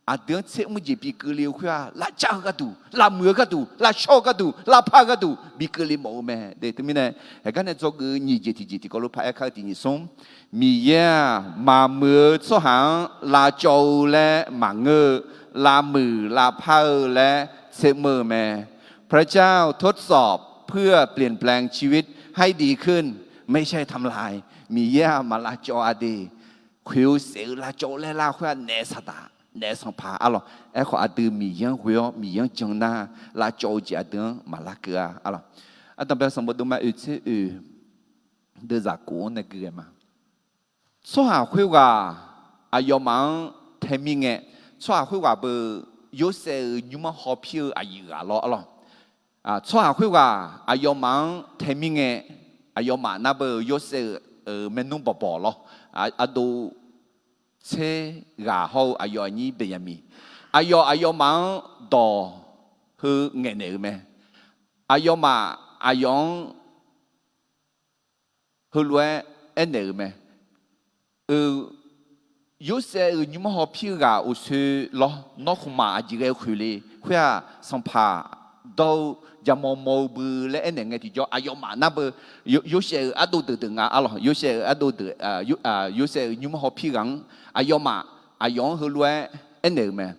Aqdui-anr tser mr jeq bi keuvle-eu khoer-aq, lavcav-eu gharduq, lavmuiq-eu gharduq, lavshawr-eu gharduq, lavpar-eu gharduq bi keuvle mawf-eu mae. Teumirnae, heugar nae dzawgeuf-eu nyiq jeq tiqjeq tiqkawv lof paq-aer kar-eu tiqnyif smr, Miqyaer-aq maqmuiq-eu tsawrhaq-anr lavcawv-eu laer maqngeur-eu, lavmuiq lavpar-eu laer tser mr-eu mae. พระเจ้าทดสอบเพื่อเปลี่ยนแปลงชีวิตให้ดีขึ้น ไม่ใช่ทำลาย Miqyaer-aq maq lavcawv-a de. Khoeq-eu saef-eu lavcawv laer lar khoer-aq, naef saqdaq, naef sanqpaq arlawq. Aerkhawf aqdui Miqyaer-anr ghoe-awr Miqyaer-anr jan nar, lavcawv-eu jeq aqdui-anr maq larkeuv-a arlawq. Ardanqbae sanqbof deuvma oeq tser oeq deuvzaq kof-anr nae gui ghae ma. Tsawrhaq khoerghaq aqyawfmaf-anr tae mir ngae, tsawrhaq khoerghaq beu Yorsaev-euq nymr-anr hawpir-eu aqyuif ghaq lawr arlawq. Tsawrhaq khoerghaq aqyawfmaf-anr tae mir ngae, aqyawfmaf nar beu Yorsaev-euq maernmr bawqbawq lawr. Ardov tser ghaq hawr-eu aqyawf aqnyir Beqnyaqmiq, aqyawf aqyawfmaf-anr dawq heu ngaeqnaeq-euq mae. Aqyawfmaf aqyawf-anr heulof-aer aernaeq-euq mae. Yorsaev-euq nymr-anr hawpir-eu ghaq uqsoe lawr, nawr khmqmaq aqjeq ghae-eu khoeq le. Khoer-aq, sanqpaq dawr-eu jaqmawr mawr-eu bui laer aernaeq ngae tiqjawr, aqyawfmaf nar beu Yorsaev-euq ardov deuq deuq nga arlawq. Yorsaev-euq ardov deuq, Yorsaev-euq nymr-anr hawpir ghaq-anr aqyawfmaf aqyawf-anr heulof-aer aernaeq-euq mae.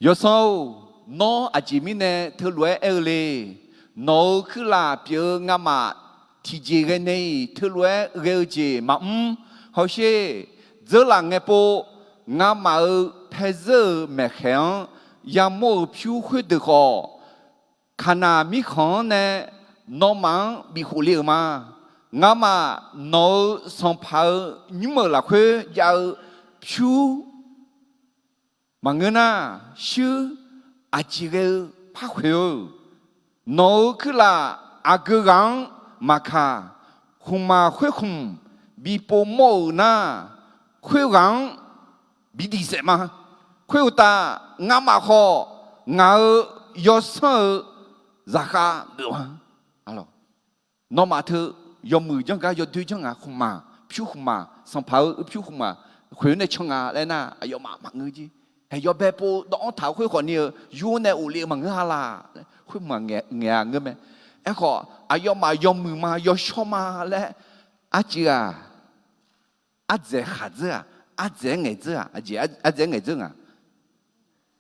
Yawsanr-or, nawr aqjeq mirnae teulof-aer aer-eu le. Nawq-euq kuirlaf pyeuf-eu ngamaf tiqjeq ghae nae-iq teulof-aer ghae-eu jeq maqmr. Hawsher, dzeurlaf ngae pov, ngamaf-euq paezeur-euq maeqkhaeq-anr yamawr-euq pyur khoerdeuq khawf, Kaqnaq mirkhanq-anr nae nawmaf-anr bifkhof le-euq ma. Ngamaf nawq-euq sanqpaq-euq nymr-euq lafkhoer jav-eu pyur maqngeur nar, shuir aqjeq ghae-eu par khoeq-eu? Nawq-euq kuirlaf aqgeu ghaq-anr maqkaq, khmqmaq khoerkhmq bi povmawr-euq nar, khoerghaq-anr bi diqsaef ma. Khoeruqtaf, ngamaf khawf ngaq-euq yawsanr-euq zaqkhav geuf ma. Nawmaf teu yawmuiq janr gar yawdoer janr ngaq khmqmaq, pyur khmqmaq, sanqpaq-eu pyur khmqmaq khoeq-eu nae can nga laer nar, aqyawfmaf maqngeur jer. Haeq yawbae pov dawv-anr taq-eu khoer khawf ni-eu yur nae of le-eu maqngeur-a laq. Khoer maqngaeq-a ngeur mae. Aerkhawf aqyawfmaf yawmuiq ma yawshawr ma laer arcuiv-aq, ardzaeq khaqdzeur-aq, ardzaeq-aer ngaeqdzeur-aq, aqjeq ardzaeq-aer ngaeqdzeur nga.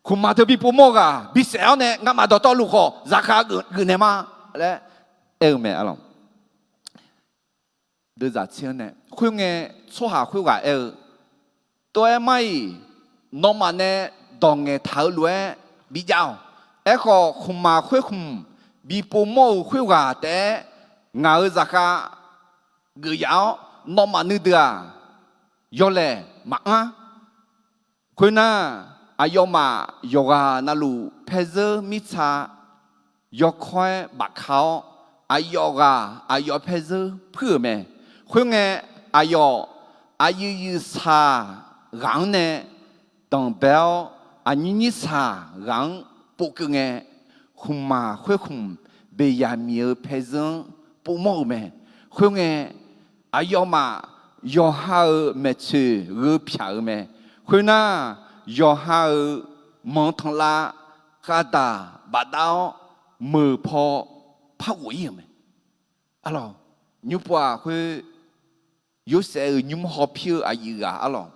Khmqmaq teu bi povmawr-eu ghaq bisaef-awr nae ngamaf dawqtawvluf khawf zaqkhav geuf naeq ma laer aer-eu mae arlawq. Deuvzaq tser-anr nae khoerngae tsawrhaq khoerghaq aer-eu, Tov-aer mar-iq, nawmaf nae dawq ngaeqtaq-eu lof-aer bijav-awq. Aerkhawf, khmqmaq khoerkhmq bi povmawr-eu khoerghaq taef-aer ngaq-euq zaqkhav geuf yaf-awr, nawmaf nuideuq-aq, yawlaeq maqanr. Khoernar, aqyawfmaf yawqghaq navluf paerzeur mirtsa yawkawr-aer bafka-awr, aqyawf ghaq aqyawf paerzeur puir-euq mae. Khoerngae, aqyawf aqyuif yuif saq ghaq-anr nae danqbae-awr, aqnyir nyir saq ghaq-anr povkeuv ngae, khmqmaq khoerkhmq Beqyaqmiq-euq paerzeur-anr povmawr-euq mae. Khoerngae, aqyawfmaf yawqha-euq maeqtsoeq gheu pyaq-eu mae. Khoernar, yawqha-euq manqtanqlav ghaqdaq bafdav-awr, meuq paw par ghof-ir-euq mae. Arlawq, nymr pov-aq khoer, Yorsaev-euq nymr hawpir-eu aqyuif ghaq arlawq,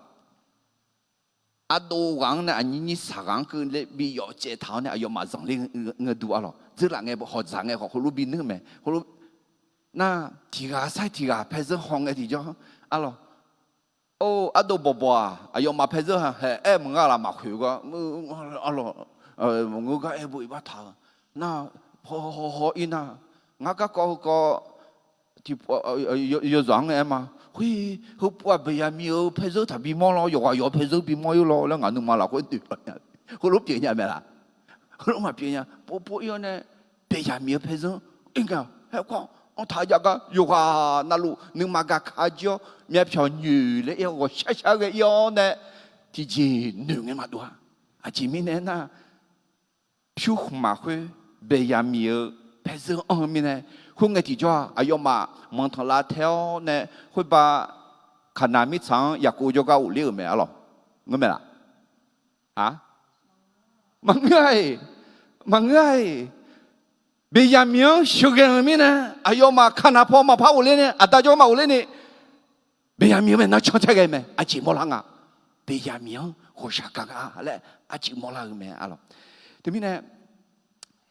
ardov ghaq-anr nae aqnyir nyir saq ghaq-anr keuvle bi yawf caev taq-awr nae aqyawfmaf zanqler ngeur dur arlawq. Dzeurlaf ngae hawq dzaq ngae khawf heulof bi nuir mae. Heulof nar, tiq ghaq sair tiq ghaq paerzeur haw ngae tiqjawr arlawq. Or, ardov bawqbawq-aq, aqyawfmaf paerzeur haeq aer maqnga laf maqkhoeq gar, arlawq, maqngeur gar aer bo iqbax taq-eu nar, haw haw haw ir nar, ngar garkawv heukawv tiq, yawzaq-anr aer ma. Khoer, heupov-aq Beqyaqmiq-euq paerzeur taqbi mawr lawr, yawqghaq yawq paerzeur bi mawr-ir lawr laer ngaq nuima lafkhoer noeq, heulof pyeuf nya mae laf. Heulof maqpyeuf nya. Pov pov ir-awr nae, Beqyaqmiq-euq paerzeur ir nga. Haer kawr anr taq jav gar yawqghaq navluf nuima gaq ka jir-awr myavpyawq nyoeq laer ir-awr ghawqshar shar ghae ir-awr nae, tiqjeq noeq ngae maqdov-a. Aqjeq mirnae aernar, pyur khmqmaq khoer Beqyaqmiq-euq paerzeur anr-eu mirnae, khoerngae tiqjawr-aq aqyawfmaf manqtanqlav tae-awr nae khoerba Kaqnaq mirtsaq-anr Yaqkov jawrgar ghofler-euq mae arlawq. Ngeur mae laf? A, maqngeur-a-iq, maqngeur-a-iq. Beqyaqmiq-anr sheuqghae-euq mirnae, aqyawfmaf Kaqnaq paw maqpar ghofler nae, aqda jawr maqghofler ni, Beqyaqmiq-anr maeqnan cantae ghae mae. Aqjeq mawrlar nga. Beqyaqmiq-anr ghawqshaq gaq nga laer aqjeq mawrlar-eu mae arlawq. Teumirnae,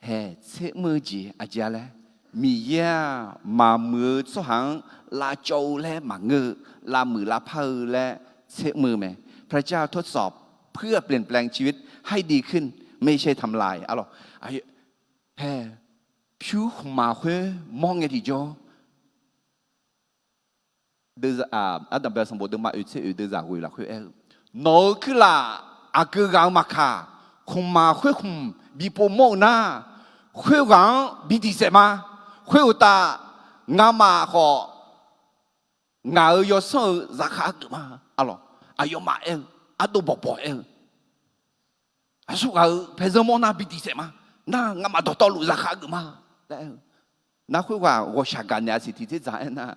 hae tser mr-eu jeq aqjeq-a laer, Miqyaer-aq maqmuiq-eu tsawrhaq-anr lavcawv-eu laer maqngeur-eu, lavmuiq lavpar-eu laer tser mr-eu mae. พระเจ้าทดสอบเพื่อเปลี่ยนแปลงชีวิตให้ดีขึ้น ไม่ใช่ทำลาย arlawq. Hae, pyur khmqmaq khoer mawr ngae tiqjawr, ardanq bae sanqbof deuvma oeq tser oeq deuvzaq ghoeq lafkhoer aer-eu, Nawq-euq kuirlaf aqgeu ghaq-eu maqkaq, khmqmaq khoerkhmq bi povmawr-eu nar, khoerghaq-anr bi diq saef ma. Khoeruqtaf, ngamaf khawf ngaq-euq yawsanr-euq zaqkhav geuf ma. Arlawq, aqyawfmaf aer-eu, ardov bawqbawq aer-eu, aqsur ghaq-euq paerzeur mawr nar bi diq saef ma. Nar ngamaf dawqtawvluf zaqkhav geuf ma laer aer-eu. Nar khoerghaq ghawqshaq gaq naeq-a siq tiq dzerdzaq aernar,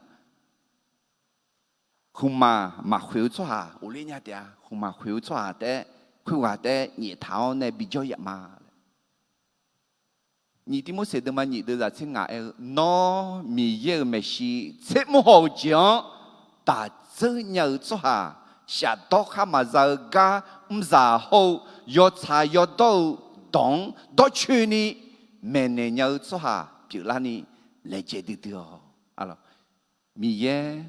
khmqmaq maqkhoeq-eu tsawrhaq ghofler nya taef-a. Khmqmaq khoeq-eu tsawrhaq taef-aer, khoerghaq taef-aer nyaeftaq-awr nae bijawr yaf ma. Nyiq Tivmorseq deuvma nyiq deuvzaq tser ngaq aer-eu, Nawr Miqyaer-euq maeqshi tser mr haw-eu jeq-anr daq dzeur nya-eu tsawrhaq, shafdawr khar maqza-eu gar mrzaq hawr-eu yawtsaq yawdawr-eu dawq-anr dawrcoeni maeqnaeq nya-eu tsawrhaq pyeuflarni laejae duidui-awq. Miqyaer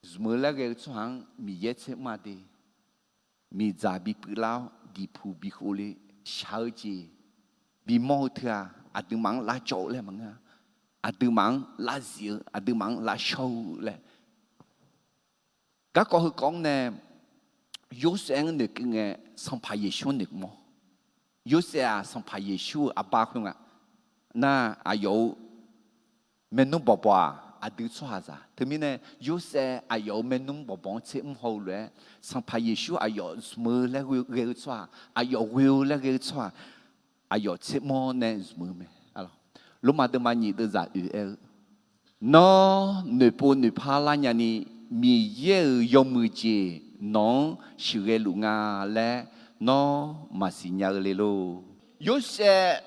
zmq-eu laer ghae-eu tsawrhaq-anr Miqyaer tser mr-a de. Miqdzaq bi puivlar-awr diqpuq bi khov le shaq-eu jeq bimawr-eu teu-aq, aqduimaf-anr lavcawv-eu laer maqngeur-a. Aqduimaf-anr lavzif-eu, aqduimaf-anr lavshawr-eu laer. Garkawv heukawv-anr nae Yorsaev-anr noeqkeuv ngae, Sanqpaq Yeqsur-anr noeqmawr. Yorsaev-aq Sanqpaq Yeqsur-euq arbar khoer nga. Nar aqyawf-euq maernmr bawqbawq-aq aqdui tsawrhaqzaq. Teumirnae Yorsaev aqyawf-euq maernmr bawqbawq-anr tser mr haw-eu lof-aer, Sanqpaq Yeqsur aqyawf zmq-eu laer ghae-eu tsawrhaq, aqyawf ghoe-eu laer ghae-eu tsawrhaq, aqyawf tser mr-awr nae zmq-eu mae. Lormav deuvma nyiq deuvzaq oeq aer-eu, Nawr noeqpov noeqpar lar nyani, Miqyaer-euq yawmuiq jeq nawq-anr sheuqghae luf nga laer nawr maqsiq nya-eu le lor. Yorsaev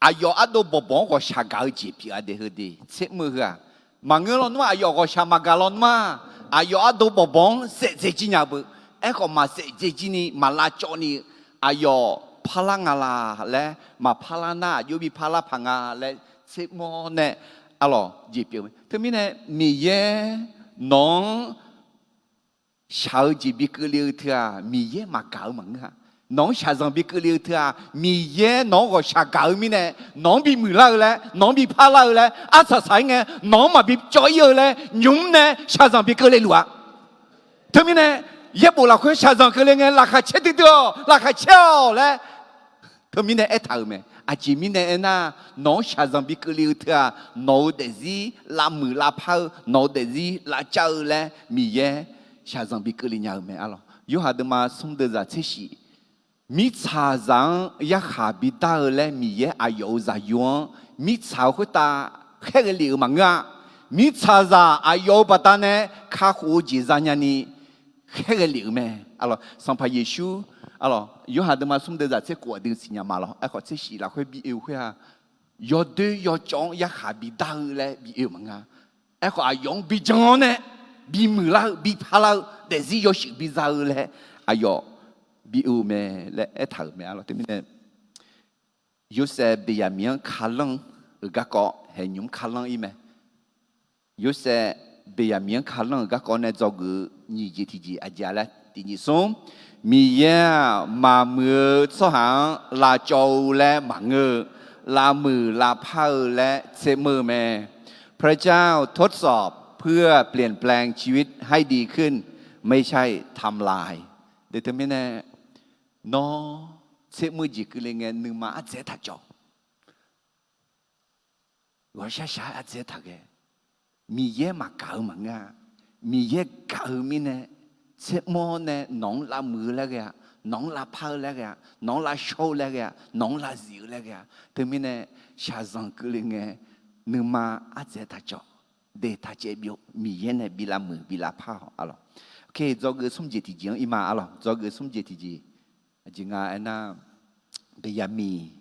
aqyawf ardov bawqbawq-anr ghawqshaq gaq-eu jeq pyeuf-a de heu de tser mr-eu heu-aq, maqngeur lawnmr-aq, aqyawf ghawqshaq maqgaq lawnmr-aq, aqyawf ardov bawqbawq-anr saef dzae jir nya beu. Aerkhawf maqsaef dzae jir ni maq lavcawv ni, aqyawf parlar nga la laer, maqparlar nar aqjox bi parlar paq nga laer tser mr-awr nae, arlawq jeq pyeuf-eu. Teumirnae Miqyaer nawq-anr shaq-eu jeq bi keuvle-eu teu-aq, Miqyaer maqgaq-eu maqngeur-a. Nawq-anr shaqzanq bi keuvle-eu teu-aq, Miqyaer nawq-anr ghawqshaq gaq-eu mirnae, nawq-anr bimuiq lar-eu laer, nawq-anr bi parlar-eu laer, arsaq saq-ir ngae nawq-anr maqbi cawv-ir-eu laer, nymq mr nae shaqzanq bi keuvle luf-a. Teumirnae, yaerbof lafkhoer shaqzanq keuvle ngae, laqkhaq caer duidui-awq, laqkhaq caer-awq laer. Teumirnae aertaq-euq mae. Aqjeq mirnae aernar, nawq-anr shaqzanq bi keuvle-eu teu-aq, nawq-euq daefzir lavmuiq lavpar-eu, nawq-euq daefzir lavcav-eu laer Miqyaer shaqzanq bi keuvle nya-eu mae, arlawq. Yorhaq deuvma smr deuvzaq tser shif, mirtsaqzaq-anr yarkhaq bidar-eu laer Miqyaer aqyawf-euq zaqyo-anr mirtsaq-eu khoertav khaerghae lef-euq maqngeur-a. Mirtsaqzaq aqyawf-euq baqdanae kakhof-eu jeq zanya ni khaerghae lef-euq mae. Sanqpaq Yeqsur, arlawq, Yorhaq deuvma smr deuvzaq tser khof aqdui siqnya ma lawr. Aerkhawf tser shif lafkhoer bi oe-eu khoer-aq, yawdoer yawcawv-anr yarkhaq bidar-eu laer bi oe-eu maqngeur-a. Aerkhawf aqyawf-anr bijan-awr nae, bimuiq lar-eu, biparlar-eu, daefzir yawshuif biza-eu laer aqyawf bi oe-eu mae laer aertaq-euq mae, arlawq. Teumirnae Yorsaev Beqyaqmiq-anr kalanr-euq garkawv haeqnymr kalanr-ir mae. Yorsaev Beqyaqmiq-anr kalanr-euq garkawv nae dzawgeuf-eu nyiq jeq tiqjeq aqjeq-a laer tiq nyiq smr, Miqyaer-aq maqmuiq-eu tsawrhaq-anr lavcawv-eu laer maqngeur-eu, lavmuiq lavpar-eu laer tser mr-eu mae. พระเจ้าทดสอบเพื่อเปลี่ยนแปลงชีวิตให้ดีขึ้น ไม่ใช่ทำลาย Teumirnae nawr tser mr-eu jeq keuvle ngae nuima ardzaeq-aer taq cawv. Ghawqshaq shaq-aer ardzaeq-aer taqghae. Miqyaer maqgaq-eu maqngeur-a. Miqyaer gaq-eu mirnae, tser mr-awr nae nawq-anr lavmuiq-eu laer ghae-a, nawq-anr lavpar-eu laer ghae-a, nawq-anr lavshawr-eu laer ghae-a, nawq-anr lavzif-eu laer ghae-a. Teumirnae shaqzanq keuvle ngae nuima ardzaeq-aer taq cawv. Deq taq caev byov, Miqyaer nae bi lavmuiq bi lavpar-awq, arlawq. Oke, dzawgeuf smr jeq tiqjeq-anr ir ma, arlawq. Dzawgeuf smr jeq tiqjeq. Aqjeq nga aernar, Beqyaqmiq,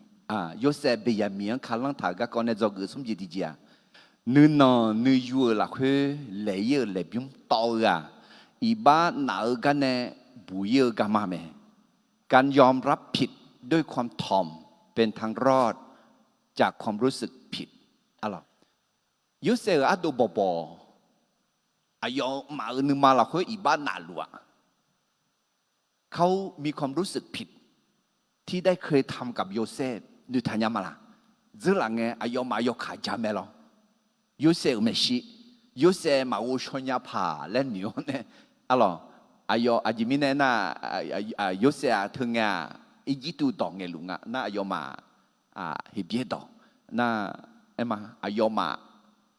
Yorsaev Beqyaqmiq-anr kalanr taq-euq garkawv nae dzawgeuf smr jeq tiqjeq-aq, nuinanq nuiyu-euq lafkhoer laeq-ir-euq laeqbymr tawv-eu-aq, iqbax naf-eu gar nae buq-ir-eu garma mae. การยอมรับผิดด้วยความถ่อม เป็นทางรอดจากความรู้สึกผิด Yorsaev-euq ardov bawqbawq, aqyawfmaf-euq nuima lafkhoer iqbax nafluf-aq, เขามีความรู้สึกผิดที่ได้เคยทำกับโยเซฟ noeqtaq nya ma laq. Dzeurlaf ngae aqyawfmaf yawkaq ja mae lawr. Yorsaev-euq maeqshi, Yorsaev maqghov shaw nya paq laer noeq-awr nae, arlawq, aqyawf aqjeq mirnae aernar, Yorsaev-aq teu ngae-aq, Irjirtuv dawq ngaeqluf nga nar aqyawfmaf, Heqbyaer dawq nar, aerma, aqyawfmaf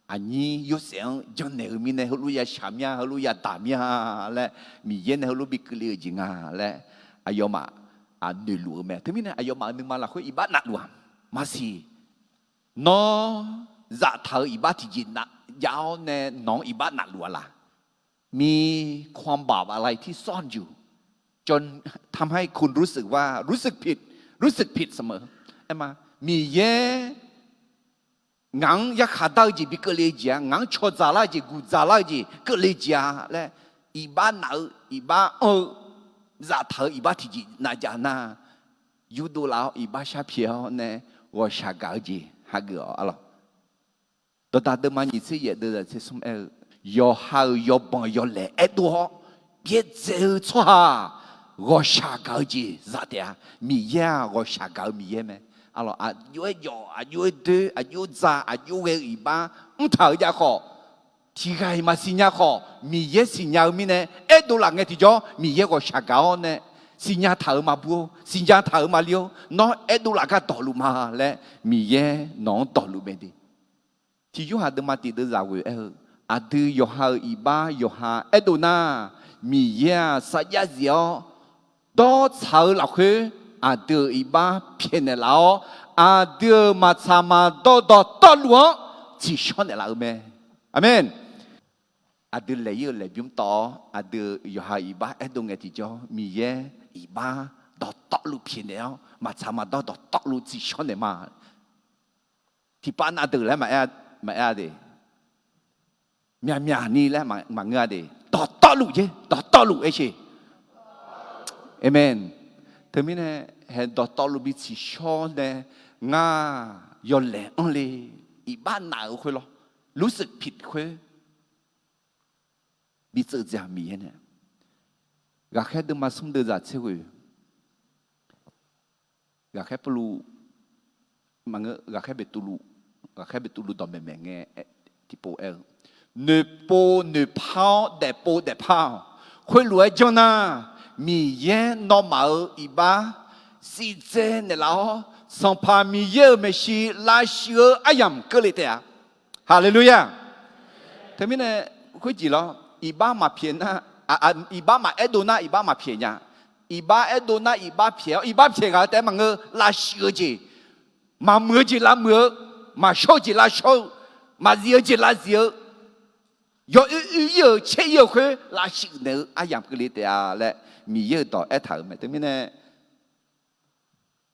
aqnyir Yorsaev-anr janrnaeq-eu mirnae heulof ya shaq mir-a, heulof ya daq mir-a laer, Miqyaer nae heulof bi keuvle-eu jeq nga laer aqyawfmaf noeqluf-eu mae. Teumirnae aqyawfmaf-euq nuima lafkhoer iqbax nafluf-aq, maqsiq. Nawr zaftaq-eu iqbax tiqjeq jav-awr nae nawq-anr iqbax nafluf-a laq? มีความบาปอะไรที่ซ่อนอยู่ จนทำให้คุณรู้สึกว่า รู้สึกผิด รู้สึกผิดเสมอ Aerma, Miqyaer ngaq-anr yarkhaq dar-eu jeq bi keuvle-eu jeq-a, ngaq-anr cawqdzaq lar-eu jeq, guqdzaq lar-eu jeq keuvle jeq-a laer, iqbax naf-eu, iqbax anr-eu, zaftaq-eu iqbax tiqjeq navjav nar, yurdov laf-awr iqbax sharpyaeq-awr nae ghawqshaq gaq-eu jeq hageuf-awq, arlawq. Dawqdaq deuvma nyiq tser yaef deuvzaq tser smr aer-eu, yawqha-euq yawbanq yawlaeq aerdov-awr byaerdzae-eu tsawrhaq-aq, ghawqshaq gaq-eu jeq zaf taef-a. Miqyaer-aq ghawqshaq gaq-eu Miqyaer mae. Arlawq, aqjox-aer jawf, aqjox-aer doer, aqjox-aer dza, aqjox ghae-eu iqbax mrtaq-euq jav khawf, tiqghaq-iq maqsiq nya khawf, Miqyaer siqnya-eu mirnae aerdov laf ngae tiqjawr Miqyaer ghawqshaq gaq-awr nae, siqnya taq-euq maqbur-or, siqnya taq-euq maqli-or, nawr aerdov laf gar dawqluf ma laer Miqyaer nawq-anr dawqluf mae de. Tiq Yorhaq deuvma tiq deuvzaq ghoeq aer-eu, aqdui yawqha-euq iqbax yawqha aerdov nar, Miqyaer-aq sarjax zif-awr dawrtsaq-eu lafkhoer aqdui-euq iqbax pyaeqnaeq laf-awr, aqdui-euq maqtsaq maqdawr dawqtawvluf-anr tsiqshawr naeqlaf-eu mae. Aqmeq. Aqdui laeq-ir-eu laeqbymr tawv-awr, aqdui yawqha iqbax aerdov ngae tiqjawr, Miqyaer iqbax dawqtawvluf pyaeqnaeq-awr, maqtsaq maqdawr dawqtawvluf tsiqshawr naeq ma. Tiqpav nav deuq laer maqaer-a de. Myaqmyaq ni laer maqngeur-a de. Dawqtawvluf jeq, dawqtawvluf aer sheq. Aqmeq. Teumirnae, haeq dawqtawvluf bi tsiqshawr nae, ngar yawlaeq anr le, iqbax naf-euq khoer lawr, รู้สึกผิด khoer bi tseuv dzaeq-aq Miqyaer nae. Ghaqkhaer deuvma smr deuv zaq tser ghoeq, ghaqkhaer Pawrluv, maqngeur, ghaqkhaer Beqtuvluv, ghaqkhaer Beqtuvluv dawqmaeq maeq ngae, tiqpov aer-eu, noeqpov noeqpar-awr daefpov daefpar-awq. Khoerlof-aer janr nar, Miqyaer nawmaf-euq iqbax sivdzae naeqlaf-awr, Sanqpaq Miqyaer-euq maeqshi lavshuif-eu aryamq keuvle taef-a. Haleluya! Teumirnae, khoerjeq lawr, iqbax maqpyaeq nar, iqbax maqaer dov nar iqbax maqpyaeq nya. Iqbax aer dov nar iqbax pyaeq-awr, iqbax pyaeq ghaq-eu taef-aer maqngeur, lavshuif-eu jeq, maqmuiq-eu jeq lavmuiq-eu, maqshawr-eu jeq lavshawr-eu, maqzif-eu jeq lavzif-eu, yawoer oer-ir-euq caer-ir-euq khoer lavshuif naeq-eu aryamq keuvle taef-a laer Miqyaer-euq dawq aertaq-euq mae. Teumirnae,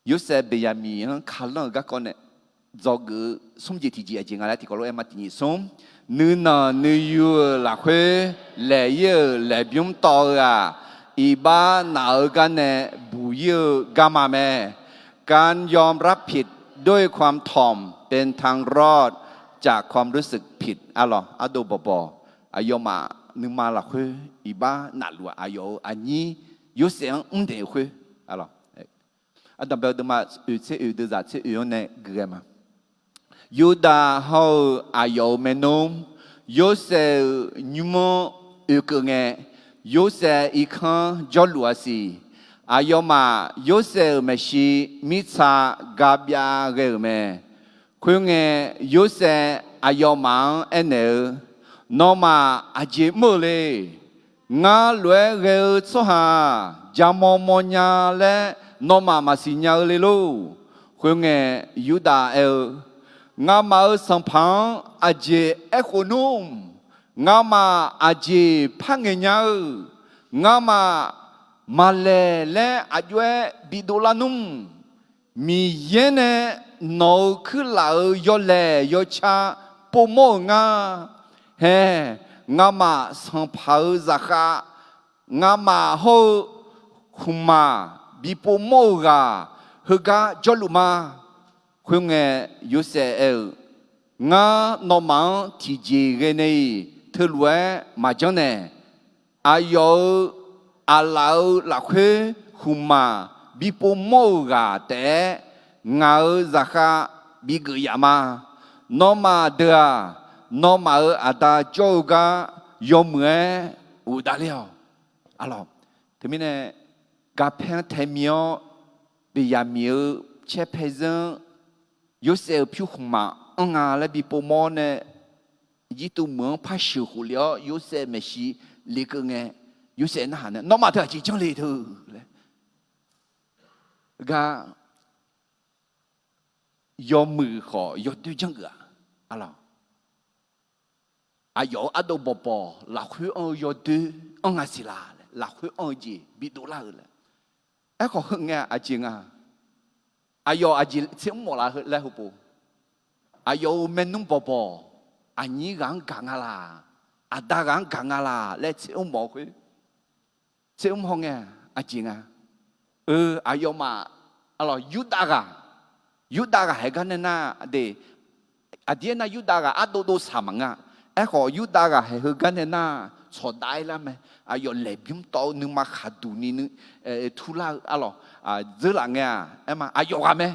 Yorsaev Beqyaqmiq-anr kalanr-eu garkawv nae dzawgeuf-eu smr jeq tiqjeq aqjeq nga laer tiqkawv lof-aer ma tiqnyif smr. Nuinanq nuiyu-euq lafkhoer laeq-ir-euq laeqbymr tawv-eu-aq, iqbax naf-eu gar nae buq-ir-eu garma mae. การยอมรับผิดด้วยความถ่อมเป็นทางรอดจากความรู้สึกผิด arlawq, ardov bawqbawq, aqyawfmaf nuima lafkhoer iqbax nafluf-aq, aqyawf-euq aqnyir Yorsaev-anr mrnaeq-eu khoer, arlawq, Ardanqbae-eu deuvma oeq tser oeq deuv zaq tser oeq-anr nae guiqghae ma. Yurdav hawr-eu aqyawf-euq maernmr, Yorsaev-euq nymr-anr oekeuv ngae, Yorsaev irkanr jawrluf-a siq. Aqyawfmaf Yorsaev-euq maeqshi mirtsa gabyav ghae-euq mae. Khoerngae, Yorsaev aqyawfmaf-anr aernaeq-eu, Nawmaf aqjeq mr-eu le. Ngar lof-aer ghae-eu tsawrhaq-aq, jaqmawr mawrnya laer nawmaf maqsiq nya-eu le lor. Khoerngae, Yurdav aer-eu, Ngamaf-euq sanqpaq-anr aqjeq aerkhof nmr. Ngamaf aqjeq par ngaeq nya-eu. Ngamaf maqlaeq laer aqjox-aer bidov lar nmr. Miqyaer nae nawq-euq kuirlaf-euq yawlaeq yawca povmawr-euq nga. Hae, ngamaf sanqpaq-euq zaqkhav, ngamaf hawr-eu khmqmaq bi povmawr-eu ghaq heugar jawrluf ma. Khoerngae, Yorsaev aer-eu, Ngar nawmaf-anr tiqjeq ghae nae-iq teulof-aer maqjanr naeq. Aqyawf-euq aqlaf-euq lafkhoer khmqmaq bi povmawr-euq ghaq taef-aer ngaq-euq zaqkhav bigeuf yaf ma. Nawmaf deuq-aq, nawmaf-euq aqda jawr-eu gar yawmuiq-aer uqdav ler-awq. Arlawq, teumirnae, garpaer-anr tae mi-awr, Beqyaqmiq-euq caer paer zeur-anr Yorsaev-euq pyur khmqmaq anr nga laer bi povmawr nae, Irjirtuv meuq-anr par sheuqkhof le-awr Yorsaev maeqshi lekeuv ngae, Yorsaev narhaq nae, Nawmaf teu aqjeq janr le teu laer, gar yawmuiq khawf yawdoer janrgeuf-aq, arlawq, aqyawf-euq ardov bawqbawq lafkhoer anr-eu yawdoer anr nga siq laq laer, lafkhoer anr-eu jeq bidov lar-eu laer. Aerkhawf heu ngae aqjeq nga, aqyawf aqjeq tser mr mawf la laer heupov, aqyawf-euq maernmr bawqbawq, aqnyir ghaq-anr gaq nga laq, aqda ghaq-anr gaq nga laq laer tser mr mawf-eu khoer, tser mr haw ngae aqjeq nga. Eu, aqyawfmaf, arlawq, Yurdav ghaq, Yurdav ghaq haeq gar nae nar de, aqdir aernar Yurdav ghaq ardov dov saq maqngeur-a. Aerkhawf Yurdav ghaq haeq heugar nae nar tsawqdav-ir lar mae. Aqyawf laeqbymr tawv-eu nuima khaqduq ni turlar-eu, arlawq, dzeurlaf ngae-aq, aerma aqyawf ghaq mae.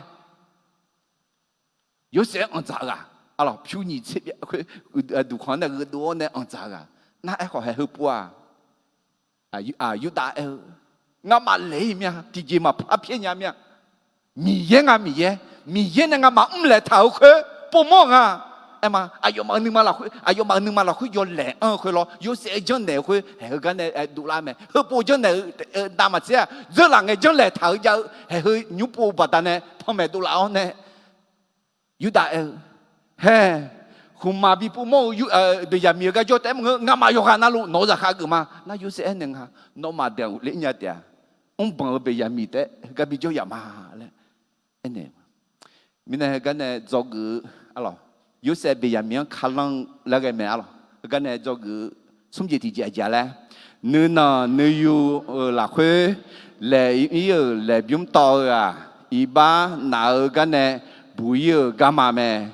Yorsaev-anr anqdzaq-eu ghaq, arlawq, pyur nyiq tser byav khoer duqkhanq-anr nae gheudov-awr nae anqdzaq-eu ghaq. Nar aerkhawf haeq heupov-aq, Yurdav aer-eu, Ngamaf laeq-ir mya, tiqjeq maqpar pyaer nya mya. Miqyaer nga Miqyaer, Miqyaer nae ngamaf mrlaeq taq-euq khoer povmawr-eu nga. Aerma, aqyawfmaf-euq nuima lafkhoer, aqyawfmaf-euq nuima lafkhoer yawlaeq anr-eu khoer lawr, Yorsaev janrnaeq-eu khoer haeq heugar nae dovlar mae. Heupov janrnaeq-eu navmaqtser-aq, dzeurlaf ngae janrlaeq taq-eu jav-eu haeq heu nymr pov baqdanae panmaeq dovlaf-awr nae, Yurdav aer-eu, Hae, khmqmaq bi povmawr-eu Beqyaqmiq-eu gar jawr taef-aer maqngeur, ngamaf yawqghaq navluf nawq-eu zaqkhav geuf ma. Nar Yorsaev aernaeq nga, nawmaf daeq ghofler nya taef-a. Mrbaq-eu Beqyaqmiq taef-aer heugar bi jawr yaf ma laer aernaeq. Mirnae heugar nae dzawgeuf-eu, arlawq, Yorsaev Beqyaqmiq-anr kalanr-eu laer ghae mae, arlawq. Heugar nae dzawgeuf-eu smr jeq tiqjeq aqjeq-a laer, nuinanq nuiyu-euq lafkhoer laeq ir-euq laeqbymr tawv-eu-aq, iqbax naf-eu gar nae buq ir-euq garma mae.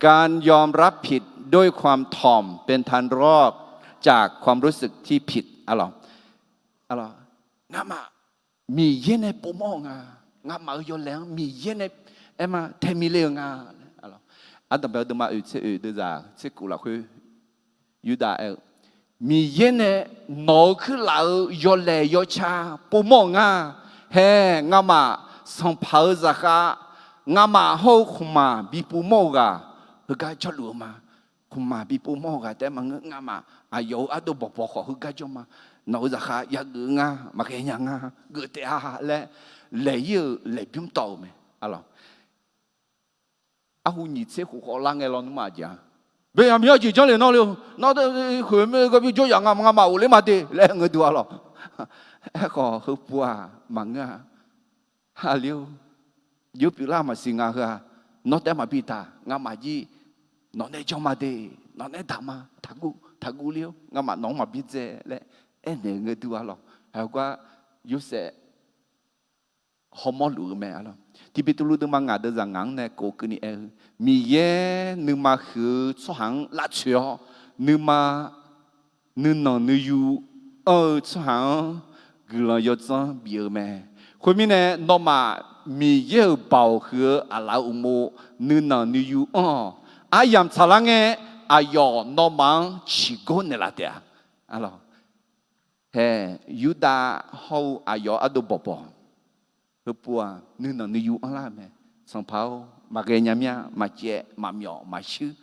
การยอมรับผิดด้วยความถ่อมเป็นทางรอดจากความรู้สึกที่ผิด arlawq. Ngamaf Miqyaer nae povmawr-eu nga. Ngamaf-euq yawlaeq-anr Miqyaer nae aer ma tae mi le-eu nga. Ardanqbae-eu deuvma oeq tser oeq deuvzaq tser kov lafkhoer Yurdav aer-eu, Miqyaer nae nawq-euq kuirlaf-euq yawlaeq yawca povmawr-eu nga. Hae, ngamaf sanqpaq-euq zaqkhav, ngamaf hawr-eu khmqmaq bi povmawr-eu ghaq heugar jawrluf-eu ma. Khmqmaq bi povmawr-eu ghaq taef-aer maqngeur, ngamaf aqyawf-euq ardov bawqbawq khawf heugar jawr ma. Nawq-euq zaqkhav yageuf-eu nga, maqghae nya nga, geuf taef-a laer laeq ir-euq laeqbymr tawv-euq mae, arlawq. Arhu nyiq tser khof khawf lar ngae lawnmr-aq jeq-a, Beqyaqmiq-anr jeq janrle nawr le-eu, nawr khoeq mae gharbi jawr yaf nga, ngamaf ghofler ma de laer ngeur duq, arlawq. Aerkhawf heupov-aq maqngeur-a. Hali-or, jawr pyeuflar maqsiq nga heu-aq, nawr taef-aer maqbi taq, ngamaf jir nawq nae jawr ma de, nawq nae daq ma, taqguv taqguv le-or, ngamaf nawq-anr maqbi dzae laer aernaeq-eu ngeur duq, arlawq. Haigar Yorsaev hawmawr luf-eu mae, arlawq. Tiqbeqtuvluv deuvma ngaq deuvzaq ngaq-anr nae kov keuvni aer-eu, Miqyaer nuima huiq-eu tsawrhaq-anr lavtsoeq-awr, nuima nuinanq nuiyu anr-eu tsawrhaq-anr guiqlanq yawdzanr bif-eu mae. Khoermirnae, nawmaf Miqyaer-euq baoq huiq-eu aqlaf-euq uqmov nuinanq nuiyu anr-awq. Aryamq tsaqlar ngae, aqyawf nawmaf-anr ciqgor naeqlaf taef-a. Arlawq, hae, Yurdav hawr-eu aqyawf ardov bawqbawq, heupov-aq nuinanq nuiyu anrlar-eu mae. Sanqpaq-or, maqghae nya mir-a, maqcaev maqmyawf maqshuir.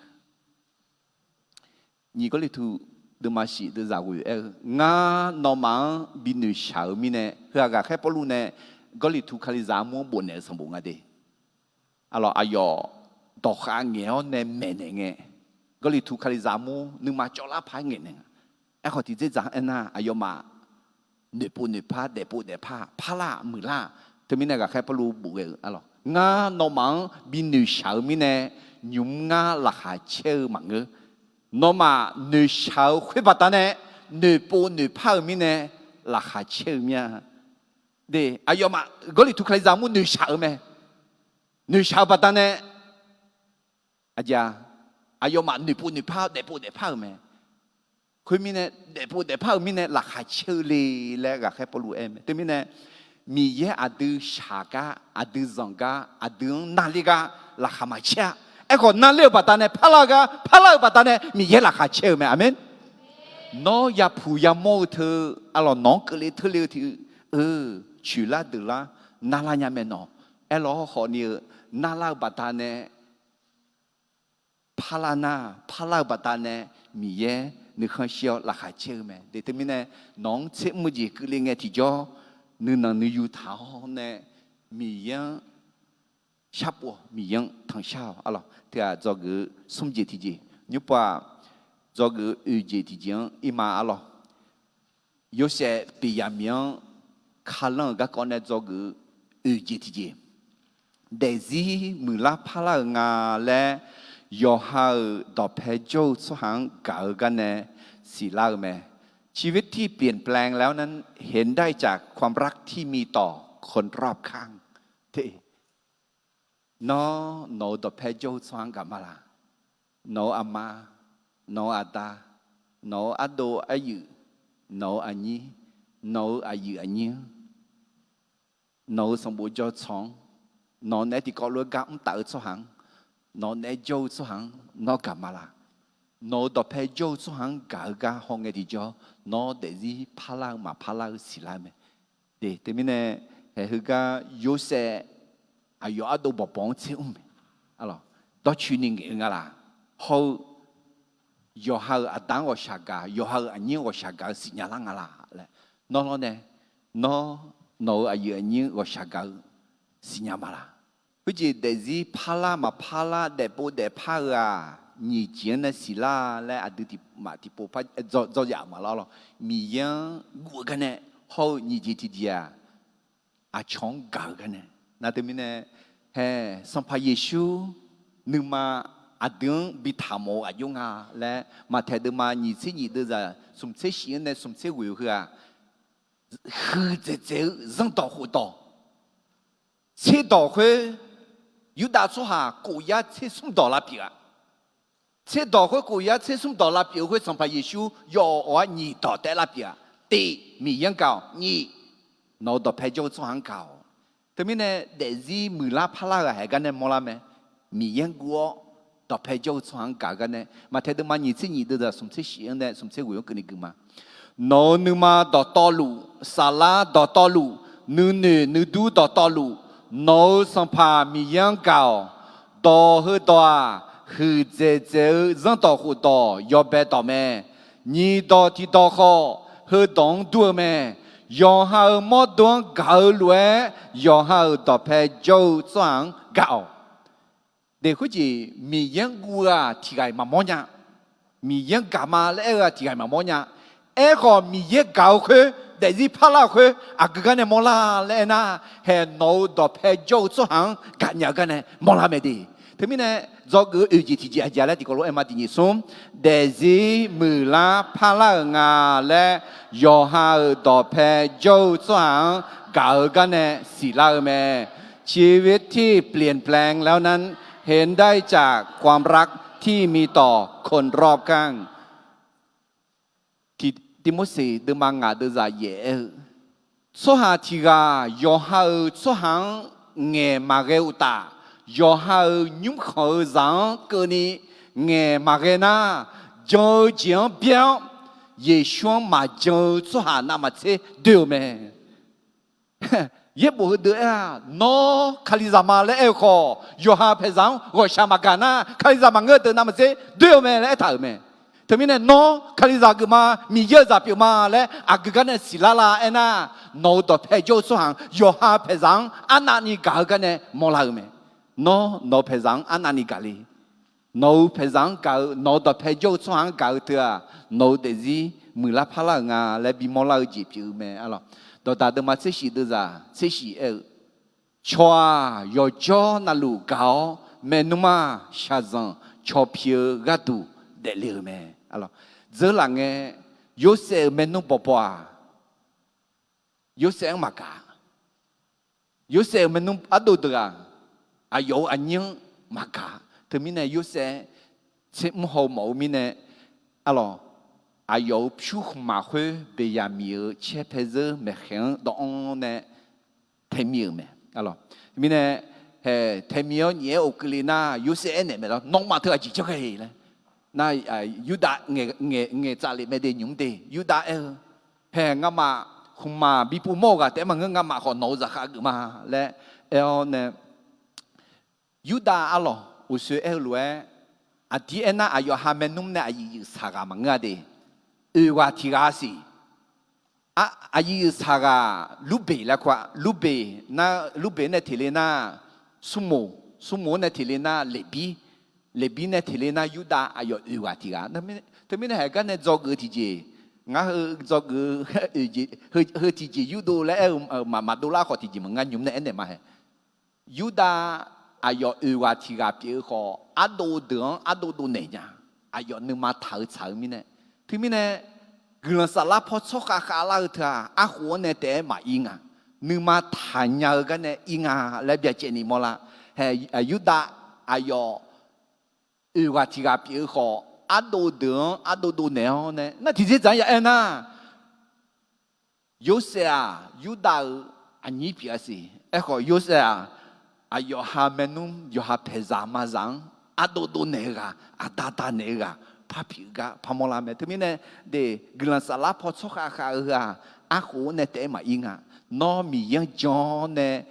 Nyiq Gawrliqtu deuvma shif deuvzaq ghoeq aer-eu, Ngar nawmaf-anr bi noeqshaq-eu mirnae, heu-aq ghaqkhaer Pawrluv nae Gawrliqtu Kalizaq armur-anr bofnaeq-eu sanqbof nga de. Arlawq, aqyawf dawqkhav ngaeq-awr nae maeqnaeq ngae, Gawrliqtu Kalizaq armur nuima cawvlar paq-aer ngaeqnaeq nga. Aerkhawf tiqdzerdzaq-anr aernar, aqyawfmaf noeqpov noeqpar daefpov daefpar parlar-aq muiqlar-aq, teumirnae ghaqkhaer Pawrluv bof ghae-eu, arlawq, Ngar nawmaf-anr bi noeqshaq-eu mirnae, nymq mr ngar laqkhaq caer-eu maqngeur. Nawmaf noeqshaq-eu khoer baqdanae noeqpov noeqpar-euq mirnae laqkhaq caer-eu mir-a. De, aqyawfmaf Gawrliqtu Kalizaq armur noeqshaq-eu mae. Noeqshaq-eu baqdanae, aqjeq-a, aqyawfmaf noeqpov noeqpar daefpov daefpar-euq mae. Khoermirnae, daefpov daefpar-euq mirnae laqkhaq caer-eu le laer ghaqkhaer Pawrluv aer mae. Teumirnae, Miqyaer aqdui shaq gar, aqdui zanq gar, aqdui-anr narler gar laqkhaq maqcaer-a. Aerkhawf narler-euq baqdanae parlar-eu gar, parlar-eu baqdanae Miqyaer laqkhaq caer-eu mae. Aqmeq. Nawr yapuq yamawr-eu teu, arlawq, nawq-anr keuvle teule-eu tiq, eu, coeqlar deuqlar narlar nya mae nawq. Aerlawr hawkhaw ni-eu narlar-eu baqdanae parlar nar, parlar-eu baqdanae Miqyaer nuikhanr shir-awr laqkhaq caer-eu mae. De teumirnae, nawq-anr tser mr-eu jeq keuvle ngae tiqjawr, nuinanq nuiyu taq-awr nae Miqyaer-anr sharpov-awq, Miqyaer-anr tanqshar-awq, arlawq. Teughaq dzawgeuf-eu smr jeq tiqjeq, nymrpov-aq dzawgeuf-eu oeq jeq tiqjeq-anr irma, arlawq. Yorsaev Beqyaqmiq-anr kalanr-euq garkawv nae dzawgeuf-eu oeq jeq tiqjeq, daefzir muiqlar parlar-euq nga laer yawqha-euq dawqpae jawr-eu tsawrhaq-anr gaq-eu gar nae siqlar-eu mae. ชีวิตที่เปลี่ยนแปลงแล้วนั้น เห็นได้จากความรักที่มีต่อคนรอบข้าง Nawr nawq-euq dawqpae jawr-eu tsawrhaq-anr gaq ma laq? Nawq-euq aqma, nawq-euq aqda, nawq-euq ardov aryuif, nawq-euq aqnyir, nawq-euq aqyuif aqnyir-anr, nawq-euq sanqbof jawr tsawq-anr, nawq naeq-aer tiqkawv lof-aer gar mr taf-eu tsawrhaq-anr, nawq naeq-aer jawr-eu tsawrhaq-anr nawr gaq ma laq? Nawq-euq dawqpae jawr-eu tsawrhaq-anr gaq-eu gar hawngae tiqjawr, nawr daefzir parlar-eu maqparlar-eu siqlar-eu mae. De, teumirnae, haeq heugar Yorsaev aqyawf ardov bawqbawq-anr tser mr mae. Dawrcoeni ngaeq-eu nga laq? Hawr-eu yawqha-euq aqda-anr ghawqshaq gaq, yawqha-euq aqnyir-anr ghawqshaq gaq-eu siqnya lar nga laq laer. Nawr lawr nae, nawr nawq-euq aqyuif aqnyir-anr ghawqshaq gaq-eu siqnya ma laq? Khoerjeq daefzir parlar maqparlar, daefpov daefpar-eu-aq, nyiq jeq-anr nae siqlar laer aqdui tiqmaf tiqpov par dzawr yaf ma lawr lawr. Miqyaer-anr guv-eu gar nae hawr-eu nyiq jeq tiqjeq-aq, aqcawq-anr gaq-eu gar nae. Nar teumirnae, hae, Sanqpaq Yeqsur nuima aqdui-anr bi taq mawf-eu aqjox nga laer, Maqtaeq deuvma nyiq tser nyiq deuvzaq smq tser shif-anr nae smq tser ghoeq-eu heu-aq, huiqdzaeq dzaeq-eu zanrdawq khofdawq, tserdawq khoer, Yurdav tsawrhaq kof yar tser smr dawq lavpyeuf-a. Tserdawq khoer kof yar tser smr dawq lavpyeuf-eu khoer Sanqpaq Yeqsur yawf-awq-awq-aer nyiq dawq taef lavpyeuf-a. Tiq, Miqyaer-anr gaq-awq. Nyiq, nawq-euq dawqpae jawr-eu tsawrhaq-anr gaq-awq. Teumirnae daefzir muiqlar parlar-eu ghaq haeq gar nae mawrlar mae. Miqyaer-anr guv-awr dawqpae jawr-eu tsawrhaq-anr gaq-eu gar nae, Maqtaeq deuvma nyiq tser nyiq deuvzaq smq tser shif-anr nae smq tser ghoeq-anr keuvni guiqma. Nawq-euq nuima dawqtawvluf, saflar dawqtawvluf, nuinoeq nuidur dawqtawvluf, nawq-euq Sanqpaq Miqyaer-anr gaq-awq. Dawq heudawq-aq, huiqdzaeq dzaeq-eu zanrdawq khofdawq yawbae dawq mae. Nyiq dawq tiqdawq khawf, heudawq-anr dur-eu mae. Yawqha-euq mawrdo-anr gaq-eu lof-aer, yawqha-euq dawqpae jawr-eu tsawrhaq-anr gaq-awq. Daef khoerjeq Miqyaer-anr guv-eu-aq tiq ghaq-iq maqmawr nya. Miqyaer-anr gaq ma laer aer-eu-aq tiq ghaq-iq maqmawr nya. Aerkhawf Miqyaer gaq-eu khoer, daefzir parlar-eu khoer aqgeu gar nae mawrlar laer aernar, haeq nawq-euq dawqpae jawr-eu tsawrhaq-anr gaqnya-eu gar nae mawrlar mae de. Teumirnae dzawgeuf-eu oeq jeq tiqjeq aqjeq laer tiqkawv lof-aer ma tiqnyif smr, daefzir muiqlar parlar-euq nga laer yawqha-euq dawqpae jawr-eu tsawrhaq-anr gaq-eu gar nae siqlar-eu mae. ชีวิตที่เปลี่ยนแปลงแล้วนั้น เห็นได้จากความรักที่มีต่อคนรอบข้าง Tirmorseq deuvma ngaq deuvzaq yaef aer-eu, tsawrhaq tiq ghaq yawqha-euq tsawrhaq-anr ngaeq maqghae uqtaf, yawqha-euq nymrkhanq-eu zaq-anr keuvni ngaeq maqghae nar, jan-eu jeq-anr byaer-awr Yeqsur-anr maqjan-eu tsawrhaq navmaqtser doe-eu mae. Yaerbof heudeuq aer-aq, nawr Kalizaq ma laer aer-eu khawf, yawqha paeqzaq-anr ghawqshaq maqgaq nar, Kalizaq maqngeur-eu deuq navmaqtser doe-eu mae laer aertaq-euq mae. Teumirnae nawr Kalizaq geufma, Miqyaer-euq zaq pyeufma laer aqgeu gar nae siqlar la aernar, nawq-euq dawqpae jawr-eu tsawrhaq-anr yawqha paeqzaq-anr arnavni gaq-eu gar nae mawrlar-eu mae. Nawr nawq-eu paeqzaq-anr arnavni gaq le. Nawq-euq paeqzaq-anr gaq-eu, nawq-euq dawqpae jawr-eu tsawrhaq-anr gaq-eu teu-aq, nawq-euq daefzir muiqlar parlar-euq nga laer bimawr lar-eu jeq pyeuf-eu mae. Arlawq, Dawqdaq deuvma tser shif deuvzaq tser shif aer-eu, cawq-aq yawqjawr navluf gaq-awr maernmr-aq shaqzanq cawq pi-eu gharduq daefle-euq mae. Arlawq, dzeurlaf ngae Yorsaev-euq maernmr bawqbawq-aq, Yorsaev-anr maqgaq. Yorsaev-euq maernmr ardov deuq-aq, aqyawf-euq aqnyir-anr maqgaq. Teumirnae Yorsaev tser mr haw mawf-eu mirnae, arlawq, aqyawf-euq pyur khmqmaq khoer Beqyaqmiq-euq caer pae zeur maeqkhaeq-anr dawvanr nae taemir-euq mae. Arlawq, mirnae, hae, taemir-awr nyaef-aer of keuvle nar, Yorsaev aernaeq mae lawr, nawmaf teughaq jeq janr ghae laer. Nar, Yurdav ngaeqtsaf lef mae de nymq-mr de, Yurdav aer-eu, hae, ngamaf khmqmaq bipuv mawr-eu ghaq taef-aer maqngeur, ngamaf khawf nawq-euq zaqkhav geuf ma laer aer-awr nae, Yurdav arlawq uqsoe aer-eu lof-aer, aqdir aernar aqyawf ha maernmr nae aqyuif yuif saq ghaq maqngeur-a de. Oeq ghaq tiq ghaq siq. Aqyuif yuif saq ghaq Lurbeq laer kur-a. Lurbeq nar, Lurbeq nae teq le nar, Smrmoq, Smrmoq-anr nae teq le nar Leqbir, Leqbir nae teq le nar Yurdav, aqyawf oeq ghaq tiq ghaq. Teumirnae haeq gar nae dzawgeuf-eu tiqjeq, ngar heu dzawgeuf-eu heu tiqjeq yurdov laer aer-eu maqdov lar khawf tiqjeq maqngeur, nymq-mr nae aernaeq ma hae. Yurdav aqyawf oeq ghaq tiq ghaq pyeuf-eu khawf, ardov deuq-anr ardov dov naeq nya. Aqyawf nuima taq-eu tsaq-eu mirnae. Teumirnae, guiqlanq saflar paw tsawrkhav khavlar-eu teu-aq, arkhof-anr nae taef-aer maqir nga. Nuima taqnya-eu gar nae ir nga laer byacaevni mawrlar. Hae, Yurdav aqyawf oeq ghaq tiq ghaq pyeuf-eu khawf, ardov deuq-anr ardov dov naeq-awr nae, nar tiqdzer dzaq-anr ya aer nar, Yorsaev-aq, Yurdav-euq aqnyir pyeuf-a siq. Aerkhawf, Yorsaev-aq, aqyawf ha maernmr, yawqha paeqzaq mazaq-anr ardov dov naeq-eu ghaq, aqda da naeq-eu ghaq, par pyeuf gar par mawrlar mae. Teumirnae, de, guiqlanq saflar paw tsawrkhav khav-eu heu-aq, arkhof-anr nae taef-aer maqir nga. Nawr Miqyaer-anr jan-awr nae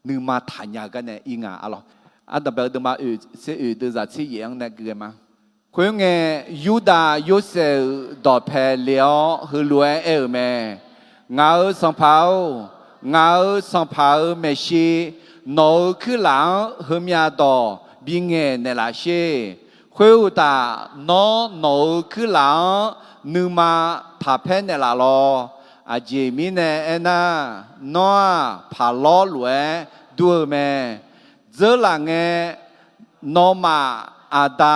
nuima taqnya-eu gar nae ir nga. Arlawq, ardanqbae-eu deuvma oeq tser oeq deuvzaq tser yaef-anr nae gui ghae ma. Khoerngae, Yurdav Yorsaev-euq dawqpae le-awr heulof-aer aer-euq mae. Ngaq-euq sanqpaq-or, ngaq-euq sanqpaq-euq maeqshi, nawq-euq kuirlaf-anr heumyav dawq bingaeq naeqlaf sher. Khoeruqtaf, nawr nawq-euq kuirlaf-anr nuima taqpaer naeqlaf lawq. Aqjeq mirnae aernar, nawr-aq, paqlawr lof-aer dur-eu mae. Dzeurlaf ngae, nawmaf aqda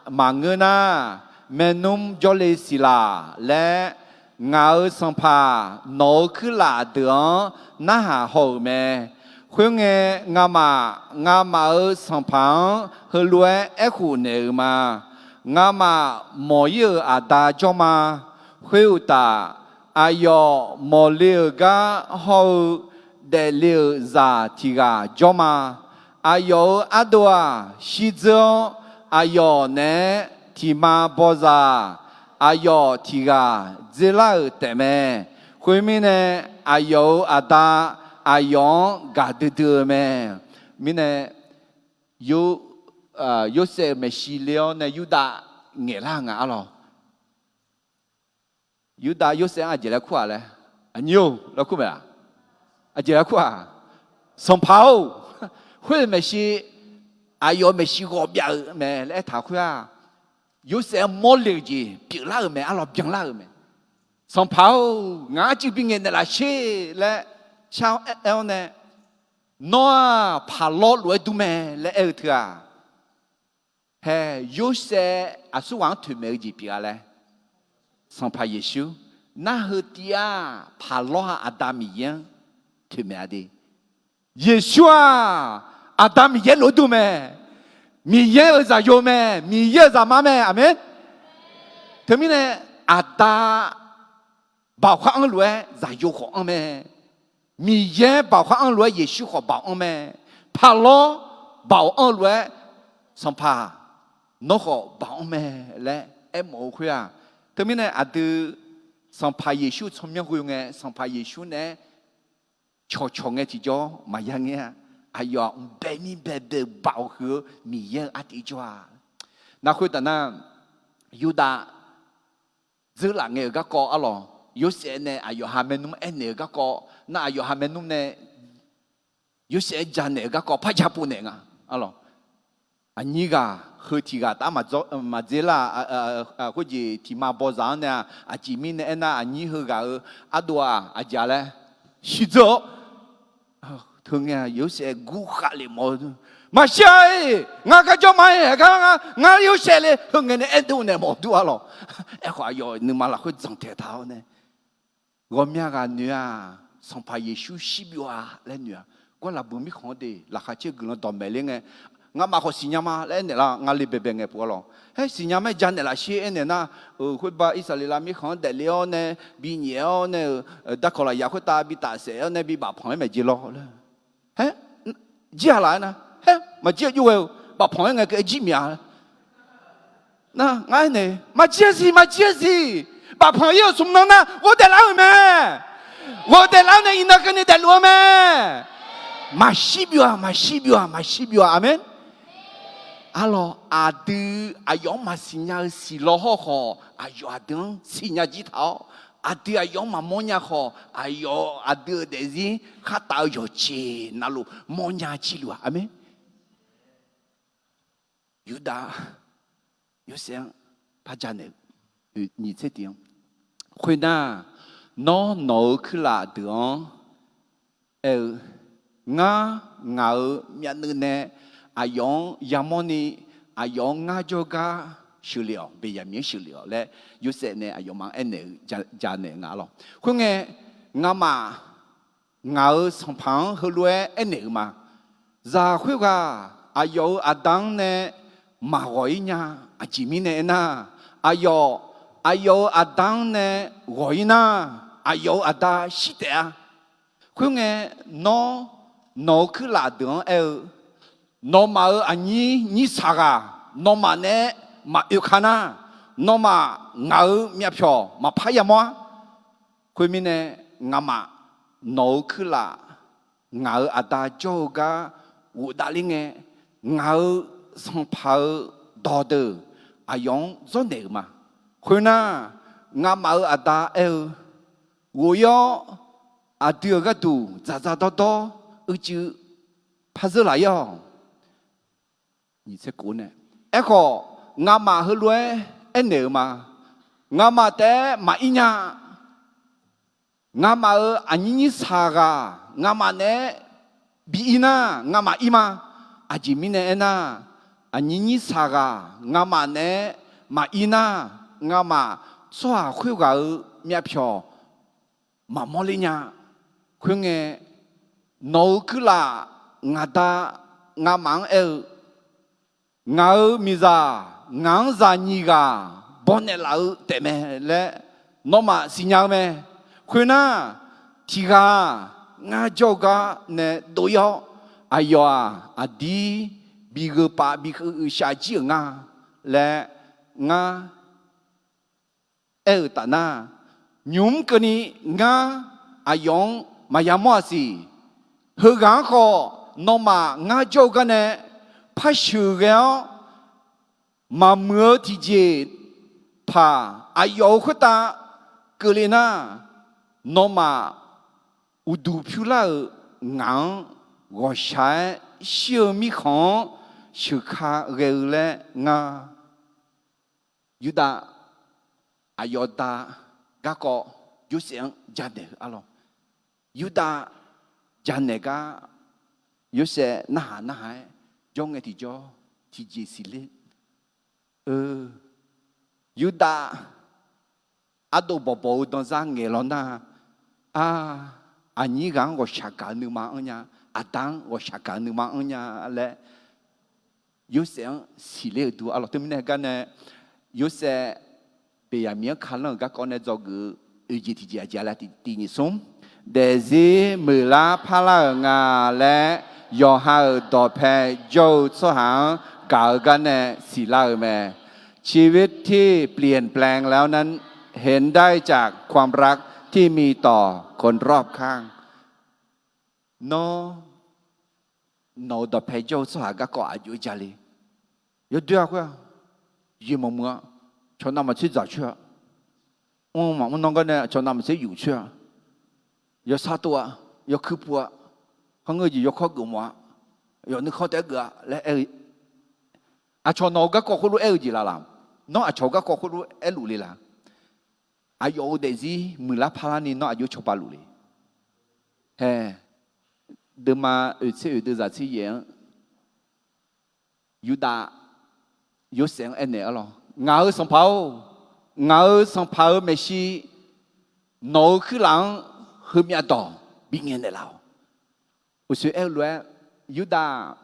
maqngeur nar, maernmr jawrle siq laq laer, ngaq-euq Sanqpaq nawq-euq kuirlaf deuq-anr narhaq haw-euq mae. Khoerngae, ngamaf, ngamaf-euq Sanqpaq-anr heulof-aer aerkhof naeq-euq ma. Ngamaf mawq-ir-euq aqda jawr ma. Khoeruqtaf, aqyawf mawqle-euq gar hawr-eu daefle-euq zaq tiq ghaq jawr ma. Aqyawf-euq ardov-aq, shirdzeur-awr, aqyawf naeq-aer tiq ma bawzaq-aq, aqyawf tiq ghaq dzerlar-euq taefmae. Khoermirnae, aqyawf-euq aqda aqyawf-anr gaqdui dui-eu mae. Mirnae, Yorsaev-euq maeqshi le-awr nae Yurdav ngaeqlar-eu nga arlawq. Yurdav Yorsaev-anr aqjeq laer kur-aq laer, aqnyir-or laer kur mae-aq, aqjeq laer kur-aq, Sanqpaq-or, khoer-euq maeqshi, aqyawf-euq maeqshi ghawqbyav-euq mae laer aertaq khoer-aq, Yorsaev-anr mawrle-euq jeq pyeuflar-euq mae arlawq, byanlar-euq mae. Sanqpaq-or, ngaq arcuiv bingaeq naeqlaf sher laer shar-awr aer-awr nae, nawr-aq paqlawr lof-aer dur mae laer aer-eu teu-aq, hae, Yorsaev aqsurghaq-anr toeqmaeq-eu jeq pyeuf-a laer, Sanqpaq Yeqsur, nar heu tiv-aq paqlawr-aq Aqda Miqyaer-anr toeqmaeq-a de. Yeqsur-aq, Aqda Miqyaer lof-aer dur mae. Miqyaer-euq zaqyo mae. Miqyaer-euq zaqmar mae. Aqmeq. Teumirnae, Aqda baoq khar anr lof-aer zaqyo khawf anr mae. Miqyaer baoq khar anr lof-aer Yeqsur khawf baoq anr mae. Paqlawr baoq anr lof-aer Sanqpaq nawr khawf baoq anr mae laer aermawf-eu khoer-aq, teumirnae aqdui Sanqpaq Yeqsur tsawrmyanr ghoe ngae, Sanqpaq Yeqsur naeq-aer cawqcawq ngae tiqjawr maqya ngae-a. Aqyawf-aq mqbae mir bae bae-eu baoq huiq-eu Miqyaer-euq artiv jawr-a. Nar khoertaf nar, Yurdav dzeurlaf ngae-euq garkawv arlawq, Yorsaev nae aqyawf ha maernmr aernaeq-euq garkawv nar, aqyawf ha maernmr nae Yorsaev-aer janaeq-euq garkawv par ja pov naeq nga arlawq. Aqnyir ghaq heu tiq ghaq taf maqdzer lar-aq, khoerjeq tiq ma bawzaq-anr nae-aq, aqjeq mirnae aernar, aqnyir heughaq-euq ardov-aq aqjeq laer shirdzeur-awr, teungae-aq Yorsaev gurkhav lef mawf-eu, maqshir-a-iq, ngar gar jawr ma-iq, haeq gar ngar Yorsaev le heu ngae nae aerdov naeq mawf dur arlawq. Aerkhawf aqyawf nuima lafkhoer dzanq taeq taq-awr nae, ghawqmya ghaq noeq-aq, Sanqpaq Yeqsur shir byov-a laer noeq-a. Gawrlaqbuiq mirkhanq-anr de laqkhaq caer guiqlanq dawqmaeq ler ngae, ngamaf khawf siqnya ma laer aernaeq lar, nga le baebae ngae pov arlawq. Haer siqnya mae, janaeq laf sher aernaeq nar, khoerbar Irsaqleqlav mirkhanq-anr daefle-awr nae, binyaef-awr nae-euq, darkawq lafyaq khoertav bi tafsaef-awr nae bi bafpanq-aer maeq jeq lawr laer. Haer, jir-aq laf-aer nar, haer maqjir-eu jov ghae-eu, bafpanq-aer ngae kae jir miq-a. Nar ngar aernaeq, maqjir-a siq, maqjir-a siq. Bafpanq-ir-euq smq nan nar ghofdaef lar-euq mae. Ghofdaef lar-awr nae iqnan keuvni daefluf-eu mae. Maqshir byov-aq, maqshir byov-aq, maqshir byov-aq. Aqmeq. Arlawq, aqdui aqyawf-anr maqsiqnya-eu siq law hawr khawf, aqyawf aqdui-anr siqnya jir taq-awr, aqdui aqyawf-anr maqmawr nya khawf, aqyawf aqdui-euq daefzir khartaf-eu yawqjeq navluf mawrnya jir luf-aq. Aqmeq. Yurdav Yorsaev-anr par janaeq-eu nyiq tser tiq-anr, khoernar, nawr nawq-euq kuirlaf deuq-anr aer-eu, ngar ngaq-euq myavnuiv nae aqyawf-anr yamawrni, aqyawf-anr ngar jawrgar sheuqlef-awq, Beqyaqmiq-anr sheuqlef-awq laer Yorsaev nae aqyawfmaf-anr aernaeq-eu janaeq nga lawq. Khoerngae, ngamaf ngaq-euq Sanqpaq-anr heulof-aer aernaeq-eu ma. Zaq khoerghaq aqyawf-euq aqda-anr nae maqghawq-ir nya. Aqjeq mirnae aernar, aqyawf, aqyawf-euq aqda-anr nae ghawq-ir nar, aqyawf-euq aqda shir taef-a. Khoerngae, nawr nawq-euq kuirlaf deuq-anr aer-eu, nawmaf-euq aqnyir nyirsaq ghaq nawmaf nae-aer maqoe ka nar, nawmaf ngaq-euq myavpyawq maqpar yamawr-ar. Khoermirnae, ngamaf nawq-euq kuirlaf ngaq-euq aqda jawr-eu gar ghofdav ler ngae, ngaq-euq Sanqpaq-euq dawqdeuq aqyawf-anr dzawrnaeq-euq ma. Khoernar, ngamaf-euq aqda aer-eu, ghof-ir-awr aqdui-euq gharduq dzaqdzaq dawrdawr uicuiv par zeur laf-ir-awq. Aerkhawf, Ngamaf heulof-aer aernaeq-euq ma. Ngamaf taef-aer maqir nya. Ngamaf-euq aqnyir nyir saq ghaq ngamaf naeq-aer bi ir nar, ngamaf ir ma. Aqjeq mirnae aernar, aqnyir nyir saq ghaq ngamaf naeq-aer maqir nar, ngamaf tsawrhaq khoerghaq-euq myavpyawq maqmawr ler nya. Khoerngae, nawq-euq kuirlaf ngaq Da ngamaf-anr aer-eu, ngaq-euq miqzaq ngaq-anr zaq nyiq ghaq bawnaeq laf-eu taefmae laer nawmaf siqnya-eu mae. Khoernar, tiq ghaq-aq, ngar jawr-eu gar nae dov-ir-awr, aqyawf-aq aqdir bi gheu pav bi uiqshaq jir-euq nga laer ngar aer-euq taf nar, nymq-mr keuvni ngar aqyawf-anr maqya mawr-a siq. Heughaq-anr khawf, nawmaf ngar jawr-eu gar nae par sheuqghae-awr, maqmuiq-eu tiqjeq paq aqyawf-euq khoertav keuvle nar, nawmaf uqduq pyur lar-euq ngaq-anr ghawqshaq-aer shir-eu mirkhanq-anr sheuqka ghae-eu laer ngar. Yurdav aqyawf da garkawv Yorsaev-anr janaeq-eu arlawr. Yurdav janaeq gar Yorsaev narhaq narhaq-aer jawr ngae tiqjawr tiqjeq siqler. Eu, Yurdav ardov bawqbawq-eu danzar ngaeq law nar, a, aqnyir ghaq-anr ghawqshaq gaq-eu nuima anrnya, aqda-anr ghawqshaq gaq-eu nuima anrnya laer Yorsaev-anr siqler-eu dur arlawr. Teumirnae gar nae Yorsaev Beqyaqmiq-anr kalanr-euq garkawv nae dzawgeuf-eu oeq jeq tiqjeq aqjeq aqlaf tiq tiq nyiq smr, daefzir muiqlar parlar-euq nga laer yawqha-euq dawqpae jawr-eu tsawrhaq-anr gaq-eu gar nae siqlar-euq mae. ชีวิตที่เปลี่ยนแปลงแล้วนั้น เห็นได้จากความรักที่มีต่อคนรอบข้าง Nawr, nawq-euq dawqpae jawr-eu tsawrhaq garkawv aqjox-aer ja le. Yawdoer-a khoer-aq, jeq maqmuiq-a, cawq navmaqtser dzaq coer-a, mr maqmr nanr gar nae cawq navmaqtser yuf coer-a, yawsar tov-a, yawkuir puv-a, khanr ngeur jeq yawkawr geufmawf-a, yawf nuikhanr taef-aer geuf-a laer aer-eu, aqcawq nawq-euq garkawv khoerlof aer-eu jeq laf laf? Nawr aqcawq-euq garkawv khoerlof aerluf le laf? Aqyawf-euq daefzir muiqlar parlarni nawr aqjox cawba luf le. Hae, deuvma oeq tser oeq deuvzaq tser yaef-anr Yurdav Yorsaev-anr aernaeq arlawr, ngaq-euq sanqpaq-or, ngaq-euq sanqpaq-euq maeqshi nawq-euq kuirlaf-anr heumyav dawq bingaeq naeqlaf-awq. Uqshoe aer-eu lof-aer, Yurdav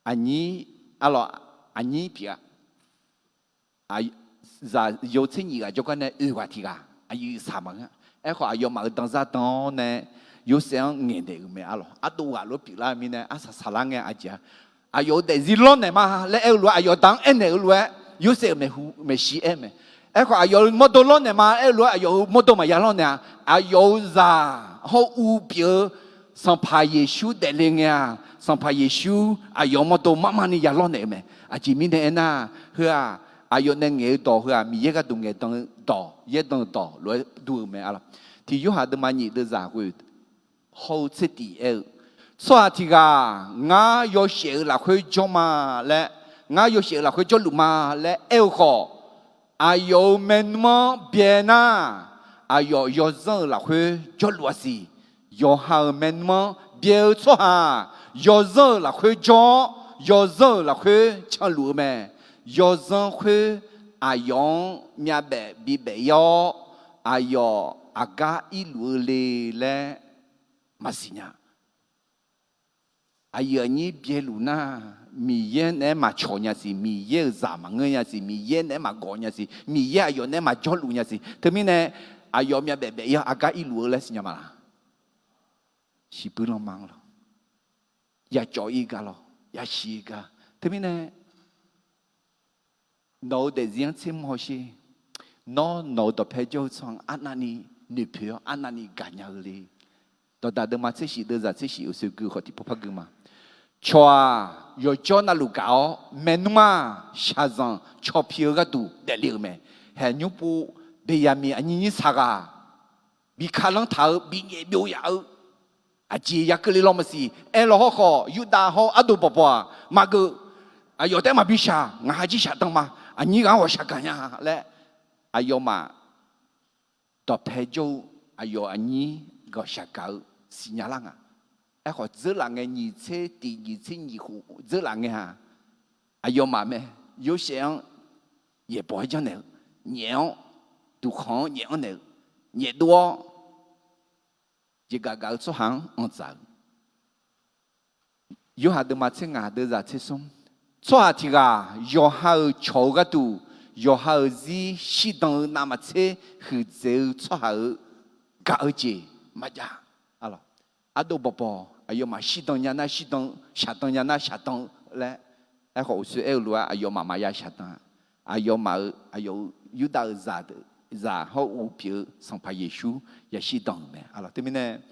aqnyir, arlawr, aqnyir pyeuf-a. Zaqyo tser nyiq ghaq jawrgar nae oeq ghaq tiq ghaq aqyuif saq maqngeur. Aerkhawf aqyawfmaf-euq danzar dan-awr nae Yorsaev-anr ngaeqnaeq-euq mae arlawr. Ardov ghaq lof pyeuflar-eu mirnae arsaq saqlar ngae aqjeq-a. Aqyawf-euq daefzir lawrnaeq ma laer aer-eu lof-aer aqyawf da-anr aernaeq-eu lof-aer Yorsaev-euq maeqhu maeqshi aer-eu mae. Aerkhawf aqyawf-euq mawrdo lawrnaeq ma aer-eu lof-aer aqyawf-euq mawrdo maqya lawrnaeq-a. Aqyawf-euq zaq hawr-eu pyeuf-eu Sanqpaq Yeqsur daefle ngae-aq, Sanqpaq Yeqsur aqyawf-euq mawrdo marmarni ya lawrnaeq-eu mae. Aqjeq mirnae aernar, heu-aq, aqyawf nae ngaeq-eu dawq heu-aq, Miqyaer gharduq ngaeqdan-eu dawq, yaerdan-eu dawq lof-aer dur-eu mae arlawr. Tiq Yorhaq deuvma nyiq deuvzaq ghoe hawr-eu tser tiq aer-eu, tsawrhaq tiq ghaq ngar yawshaef-euq lafkhoer jawr ma laer, ngar yawshaef-euq lafkhoer jawrluf ma laer aer-eu khawf, aqyawf-euq maernmr-anr byae nar, aqyawf yawzanr-euq lafkhoer jawrluf-a siq. Yawqha-euq maernmr-anr byae-eu tsawrhaq yawzanr-euq lafkhoer jawr-awr, yawzanr-euq lafkhoer canluf-eu mae. Yawzanr khoer aqyawf-anr myavbaef bibaef ir-awr, aqyawf aqgar irluf-eu le laer maqsiq nya. Aqyuif aqnyir byaeluf nar, Miqyaer naeq-aer maqcawq nya siq, Miqyaer-euq zaq maqngeur nya siq, Miqyaer naeq-aer maqgawv nya siq, Miqyaer aqyawf naeq-aer maqjawrluf nya siq. Teumirnae, aqyawf myavbaef baef ir-awr aqgar irluf-eu laer siqnya ma laq? Shiqbuir lanma-anr lawr, yacawv ir gar lawr, yashiq ir gar. Teumirnae, nawq-euq daefzir-anr tser mr hawsher. Nawr nawq-euq dawqpae jawr-eu tsawrhaq-anr arnavni noeqpoeq-awr arnavni gaqnya-eu le. Dawqdaq deuvma tser shif deuvzaq tser shif-euq soeqgui khawf tiqpov par gui ma. Cawq-aq, yawqjawr navluf gaq-awr maernmr-aq, shaqzanq caw pi-eu gharduq daefle-euq mae. Haeq nymr pov Beqyaqmiq aqnyir nyir saq ghaq bi kalanr taq-eu, bi nyaef byov yaf-eu, aqjeq ya keuvle law maqsiq. Aerlawq hawrkhawf, Yurdav hawr-eu ardov bawqbawq-aq maqgeuf. Aqyawf taef-aer maqbi shaq, ngaq ha jir shaqdan ma. Aqnyir ghaq-anr ghawqshaq gaq nya laer, aqyawfmaf dawqpae jawr-eu aqyawf aqnyir ghawqshaq gaq-eu siqnya lar nga. Aerkhawf dzeurlaf ngae, nyiq tser tiq nyiq tser nyiq khof dzeurlaf ngae-aq, aqyawfmaf mae, Yorsaev-anr yaeqbawq-aer janrnaeq-eu, nyaef-anr, duqkhanq-anr nyaef-anr naeq-eu, nyaef dov-awr jeqgaf gaf-eu tsawrhaq-anr anqdzaq-eu. Yorhaq deuvma tser ngaq deuvzaq tser smr, tsawrhaq tiq ghaq yawqha-euq cawq-eu gharduq, yawqha-euq zir shirdan-eu navmaqtser huiqdzaeq-eu tsawrhaq-euq gaq-eu jeq maqjav. Ardov bawqbawq aqyawfmaf shirdan nya nar shirdan, shaqdan nya nar shaqdan-eu laer, aerkhawf uqshoe aer-eu lof-aer aqyawfmaf maqya shaqdan-a. Aqyawfmaf-euq aqyawf-euq Yurdav-euq zaqdeuq, zaq hawr-eu pyeuf-eu Sanqpaq Yeqsur yashir dan-euq mae. Teumirnae,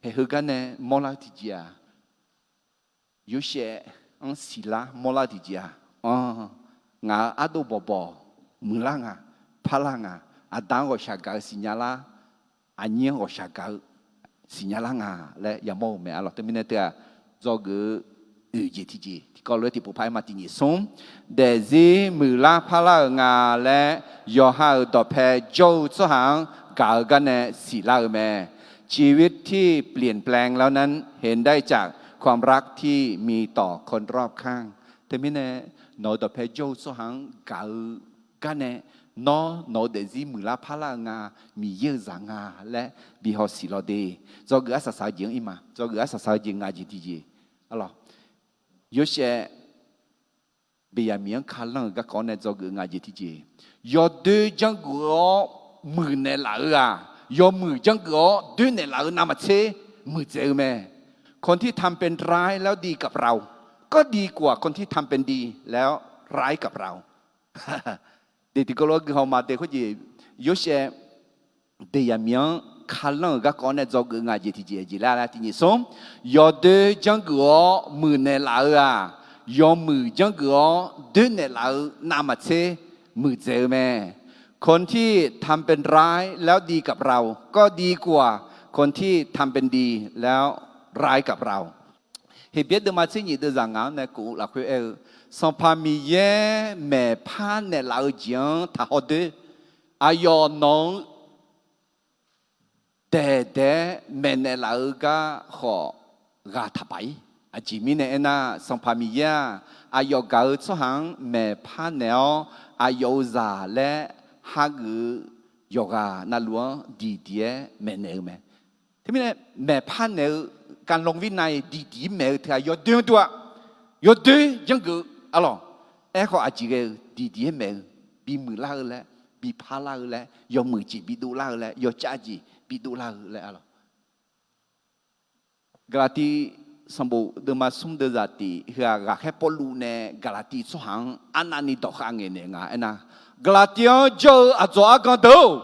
haeq heugar nae mawrlar-eu tiqjeq-aq, Yorsaev-anr siqlar mawrlar-eu tiqjeq-aq, anr, ngaq-euq ardov bawqbawq muiqlar nga, parlar nga, aqda-anr ghawqshaq gaq-eu siqnya lar, aqnyir-anr ghawqshaq gaq-eu siqnya lar nga laer yamawr-eu mae. Arlawq teumirnae teu-aq, dzawgeuf-eu oeq jeq tiqjeq tiqkawv lof-aer tiqpov par-aer ma. Tiq nyiq smr, daefzir muiqlar parlar-euq nga laer yawqha-euq dawqpae jawr-eu tsawrhaq-anr gaq-eu gar nae siqlar-eu mae. ชีวิตที่เปลี่ยนแปลงแล้วนั้น เห็นได้จากความรักที่มีต่อคนรอบข้าง Teumirnae, nawq-euq dawqpae jawr-eu tsawrhaq-anr gaq-eu gar nae, nawr nawq-eu daefzir muiqlar parlar-eu nga, Miqyaer-euq zaq nga laer bi haw siq law de. Dzawgeuf arsaq saq-eu jeq-anr ir ma. Dzawgeuf arsaq saq-eu jeq ngaq jeq tiqjeq, arlawq, Yorsaev Beqyaqmiq-anr kalanr-euq garkawv-anr nae dzawgeuf ngaq jeq tiqjeq, yawdoer janrgeuf-awr muiqnaeq laf-eu-aq, yawmuiq janrgeuf-awr doernaeq laf-eu navmaqtser muiqdzaeq-eu mae. คนที่ทำเป็นร้ายแล้วดีกับเรา ก็ดีกว่าคนที่ทำเป็นดีแล้วร้ายกับเรา Deq tiqkawv lof-aer guihaw ma de khoerjeq, Yorsaev Beqyaqmiq-anr kalanr-euq garkawv-anr nae dzawgeuf ngaq jeq tiqjeq jeq laer laer. Tiq nyiq smr, yawdoer janrgeuf-awr muiqnaeq laf-eu-aq, yawmuiq janrgeuf-awr doernaeq laf-eu navmaqtser muiqdzaeq-eu mae. คนที่ทำเป็นร้ายแล้วดีกับเรา ก็ดีกว่าคนที่ทำเป็นดีแล้วร้ายกับเรา Heqbyaer deuvma tser nyiq deuvzaq ngaq-anr nae kof-eu lafkhoer aer-eu, Sanqpaq Miqyaer maeqpar naeqlaf-eu jeq-anr taqhaw doer. Aqyawf nawq-anr daeqdaeq-aer maeqnaeq laf-eu gar khawf ghaq taqpaf-ir. Aqjeq mirnae aernar, Sanqpaq Miqyaer-aq, aqyawf gaq-eu tsawrhaq-anr maeqpar naeq-awr, aqyawf-euq zaq laer hageuf-eu yawqghaq navluf-anr diqdiq-aer maeqnaeq-eu mae. Teumirnae, maeqpar naeq-eu การลงวินัย diqdiq maeq-eu teu-aq yawdoer-anr dur-a. Yawdoer janrgeuf-eu arlawq. Aerkhawf aqjeq ghae-eu diqdiq-aer maeq-eu, bimuiq lar-eu laer, biparlar-eu laer, yawmuiq jeq bidov lar-eu laer, yawcav jeq bidov lar-eu laer arlawq. Gaqlaqtiv sanqbof deuvma smr deuvzaq tiq heu-aq, ghaqkhaer Pawrluv nae Gaqlaqtiv tsawrhaq-anr arnavni dawqkhav ngaeqnaeq nga aernar, Gaqlaqtiv-anr jawr-eu aqdzawq argan deuq-or,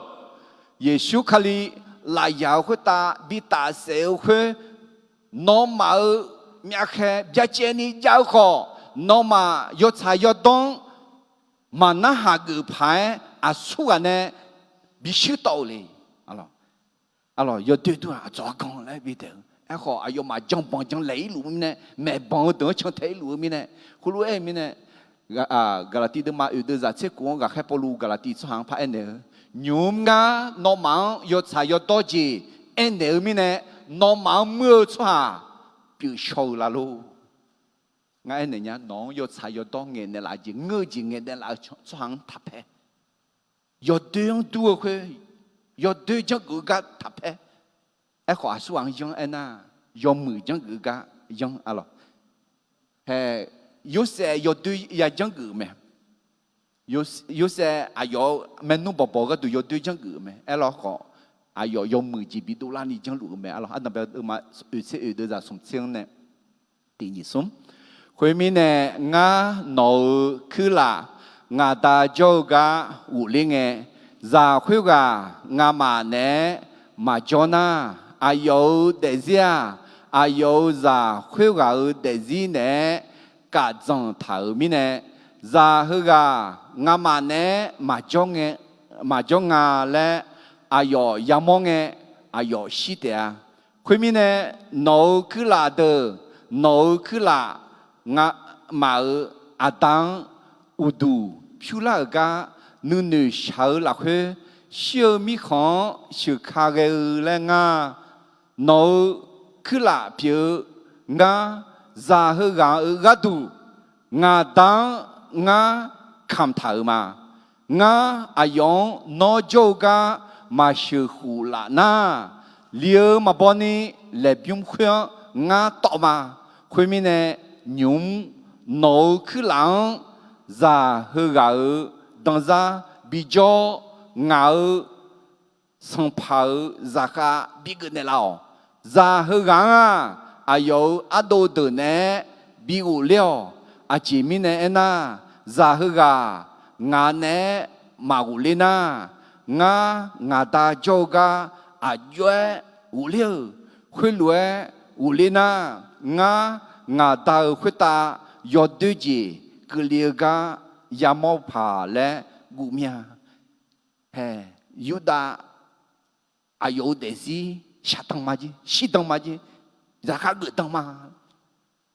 Yeqsur Kali lafyaq-eu khoertav bi tafsaef-eu khoer, nawmaf-euq myavkhaeq byacaevni jav-eu khawf, nawmaf yawtsaq yawdawr-anr maqnarhaq geuf paq-aer aqsurghaq nae bi shuir tawv-eu le. Arlawq, yawdoer dur-aq aqdzawq argan laer bidaeq-eu. Aerkhawf aqyawfmaf janbanq janlaeq-ir luf-eu mirnae, maeqbanq-eu deuq-anr cantae-ir luf-eu mirnae, khoerlof-aer mirnae, Gaqlaqtiv deuvma oeq deuvzaq tser khof-anr ghaqkhaer Pawrluv Gaqlaqtiv tsawrhaq-anr par aernaeq-eu, Nymq-mr ngar nawmaf-anr yawtsaq yawdawr jeq aernaeq-eu mirnae, nawmaf-anr muir-eu tsawrhaq pyeufshaw-eu la lor. Ngar aernaeq nya, nawq-anr yawtsaq yawdawr ngaeqnaeq laf-eu jeq, ngeur-eu jeq ngaeqnaeq laf-eu tsawrhaq-anr taqpaer. Yawdoer-anr dur-eu khoer, yawdoer janrgeuf-eu gar taqpaer. Aerkhawf aqsurghaq-anr yanr aernar, yawmuiq janrgeuf-eu gar yanr arlawq. Hae, Yorsaev yawdoer ya janrgeuf-euq mae. Yorsaev aqyawf-euq maernmr bawqbawq gharduq yawdoer janrgeuf-euq mae. Aerlawkhawf, aqyawf yawmuiq jeq bidov larni janrluf-eu mae arlawq. Ardanqbae deuvma oeq tser oeq deuvzaq smq tser-anr nae tiq nyiq smr. Khoermirnae, ngar nawq-euq kuirlaf ngaq Da jawr-eu gar ghofler ngae, zaq khoerghaq ngamaf naeq-aer maqjawr nar, aqyawf-euq daefzir-aq, aqyawf-euq zaq khoerghaq-euq daefzir naeq-aer kaf dzanq taq-euq mirnae, zaq heughaq ngamaf naeq-aer maqjawr ngae, maqjawr nga laer aqyawf yamawr ngae, aqyawf shir taef-a. Khoermirnae, nawq-euq kuirlaf deuq, nawq-euq kuirlaf ngamaf-euq aqda-anr uqduq pyurlar-euq gar nuinoeq shaq-eu lafkhoer, shir-eu mirkhanq-anr sheuqka ghae-eu laer ngar, nawq-eu kuirlaf pyeuf-eu ngar, zaq heughaq-euq gharduq ngaqda-anr ngar kamq taq-euq ma. Ngar aqyawf-anr nawr jawr-eu gar maqsheuq khuf laf nar, li-eu maqbaw ni laeqbymr khoer-anr ngar tawv ma. Khoermirnae, nymq-mr nawq-eu kuirlaf-anr zaq heughaq-euq danzar bijawr, ngaq-euq sanqpaq-euq zaqkhav bigeuf naeqlaf-awq. Zaq heughaq-anr-aq, aqyawf-euq ardov deuq naeq-aer bi ghofler-awq. Aqjeq mirnae aernar, zaq heughaq ngaq naeq-aer maqghofler nar, ngar ngaqda jawr-eu gar aqjox-aer ghofler-euq. Khoerlof-aer ghofler nar, ngar ngaqda-euq khoertav yawdoer jeq keuvle-eu gar yamawr paq laer guf mir-a. Hae, Yurdav aqyawf-euq daefzir shaqdan ma jer, shirdan ma jer, zaqkhav geufdan ma.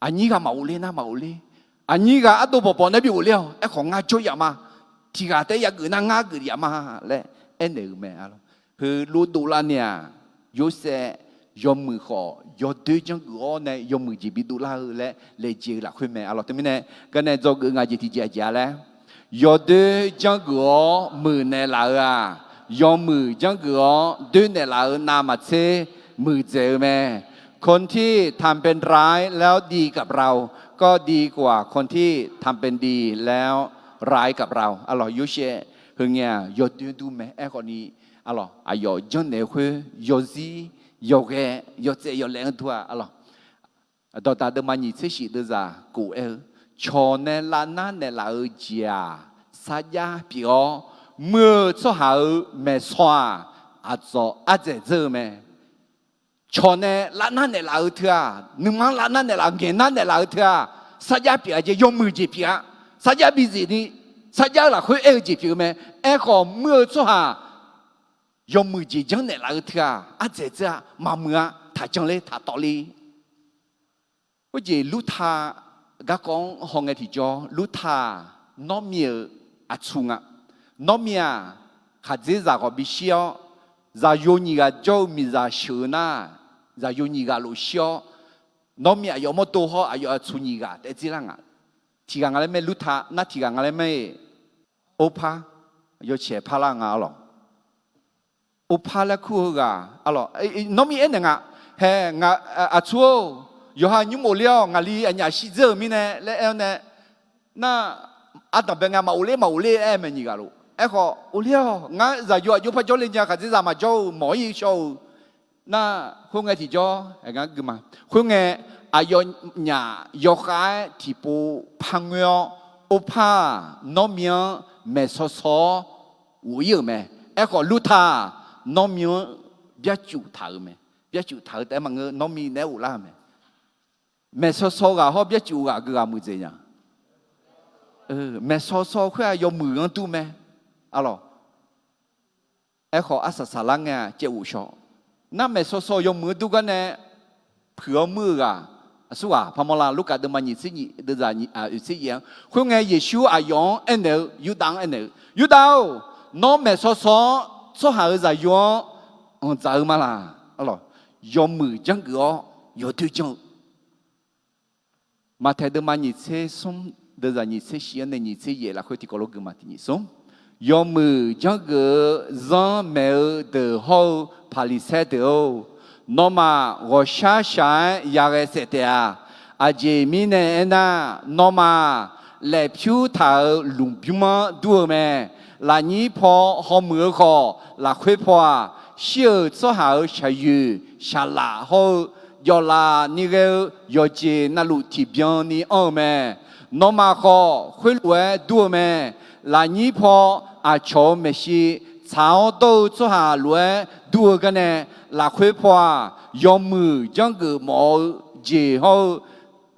Aqnyir ghaq maqghofler nar maqghofler. Aqnyir ghaq ardov bawqbawq nae bi ghofler-awq. Aerkhawf ngar jawr yaf ma. Tiq ghaq taef-aer yageuf nar ngar geuf yaf ma laer aernaeq-euq mae. Heu lof dovlar ni-aq, Yorsaev yawmuiq khawf yawdoer janrgeuf-awr nae yawmuiq jeq bi dovlar-eu laer laejae-eu lafkhoer mae. Arlawq teumirnae garnae dzawgeuf nga jeq tiqjeq aqjeq-a laer, yawdoer janrgeuf-awr muiq naeqlaf-euq-aq, yawmuiq janrgeuf-awr doer naeqlaf-euq navmaqtser muiqdzaeq-eu mae. คนที่ทำเป็นร้ายแล้วดีกับเรา ก็ดีกว่าคนที่ทำเป็นดีแล้วร้ายกับเรา Arlawq Yorsaev heungae-aq yawdoer dur mae. Aerkhawf ni, arlawq aqyawf janrnaeq-eu khoer yawzir yawghae yawtsaev yawlaev-anr dur-a. Arlawq Dawqdaq deuvma nyiq tser shif deuvzaq kof aer-eu, cawq nae lavnar naeqlaf-eu jeq-aq, sarjax pyeuf-awr, muir-eu tsawrhaq-euq maeqsawq-aq, aqdzawq ardzaeq dzeur-eu mae. Cawq nae lavnar naeqlaf-eu teu-aq, nuima-anr lavnar naeqlaf ngaeqnar naeqlaf-eu teu-aq, sarjax pyeuf-a jeq yawmuiq jeq pyeuf-a. Sarjax bizif ni, sarjax-eu lafkhoer aer-eu jeq pyeuf-eu mae. Aerkhawf muir-eu tsawrhaq yawmuiq jeq janrnaeq laf-eu teu-aq, ardzaeq dzeur-a, maqmuiq-a, taqjan ler taqtawv ler. Khoerjeq Lurta garkawv-anr hawngae tiqjawr, Lurta-aq, Nawrmi-euq aqtsu nga. Nawrmi-aq, khaqdzerzaq khawf bishir-awr, zaqyo nyiq ghaq jawr-eu miqzaq sheuq-eu nar, zaqyo nyiq ghaq lof shir-awr, Nawrmi aqyawf mawrdo hawr aqyawf aqtsu nyiq ghaq taef dzerlar nga. Tiq ghaq nga laer mae Lurta nar, tiq ghaq nga laer mae-eq, Orpar, yawcaeq parlar nga arlawq. Orpar laer kur-eu ghaq, arlawq, Nawrmi aernaeq nga, hae, aqtsu-or, yawqha nymr ghofler-awr ngaqli aqnyaf shirdzeur-euq mirnae laer aer-awr nae, nar, ardanq bae ngae maqghofler maqghofler aer mae nyiq ghaq lof. Aerkhawf ghofler-awq, ngar zaqyo aqjox par jawrle nya, khaqdzerzaq maqjawr-eu mawq-ir shaw-eu. Nar, khoerngae tiqjawr, aqgeu ma. Khoerngae, aqyawfnyaf yawkhav-aer tiqpov par ngoer-awr, Orpar-aq, Nawrmi-anr maeqsaw saw-awr ghof-ir-euq mae. Aerkhawf Lurta-aq, Nawrmi-anr byarcuf taq-euq mae. Byarcuf taq-eu taef-aer maqngeur, Nawrmi naeq-aer ghoflar-euq mae. Maeqsaw saw ghaq hawr byarcuf ghaq geughaq muiqdzaeq nya. Maeqsaw saw khoer-aq yawmuiq-anr dur mae. Arlawq. Aerkhawf arsaq saqlar ngae-aq caev ghof shaw. Nar maeqsaw saw yawmuiq-anr dur gar nae puiq-awr muir-eu ghaq, aqsurghaq parmawr la. Lurkaf deuvma nyiq tser nyiq deuvzaq nyiq, oeq tser yaef-anr. Khoerngae Yeqsur aqyawf-anr aernaeq-eu, Yurdav-anr aernaeq-eu, Yurdav-or, nawr maeqsaw saw-awr tsawrhaq-euq zaqyo-anr anqdzaq-eu ma laq? Arlawq, yawmuiq janrgeuf-awr yawdoer janr-eu. Maqtaeq deuvma nyiq tser smr deuvzaq nyiq tser shif-anr nae nyiq tser yaef lafkhoer tiqkawv lof gui ma. Tiq nyiq smr, yawmuiq janrgeuf-eu zanr maeq-eu deuq hawr-eu Paqliqsaer deuq-or, nawmaf ghawqshar shaq-aer yaghae saef taef-a. Aqjeq mirnae aernar, nawmaf laef pyur taq-euq lmqbymr-anr dur-eu mae. Lafnyir paw hawmuiq-eu khawf, lafkhoer paw-aq, shir-euq tsawrhaq-euq shaqyoeq shaqlaf hawr-eu jawvlaf ni ghae-eu yawqjeq navluf tiqbyan ni anr-eu mae. Nawmaf khawf khoerlof-aer dur-eu mae. Lafnyir paw aqcawq-euq maeqshi tsaq-awr dawr-eu tsawrhaq lof-aer dur-eu garnae, lafkhoer paw-aq, yawmuiq janrgeuf mawf-eu jeq hawr-eu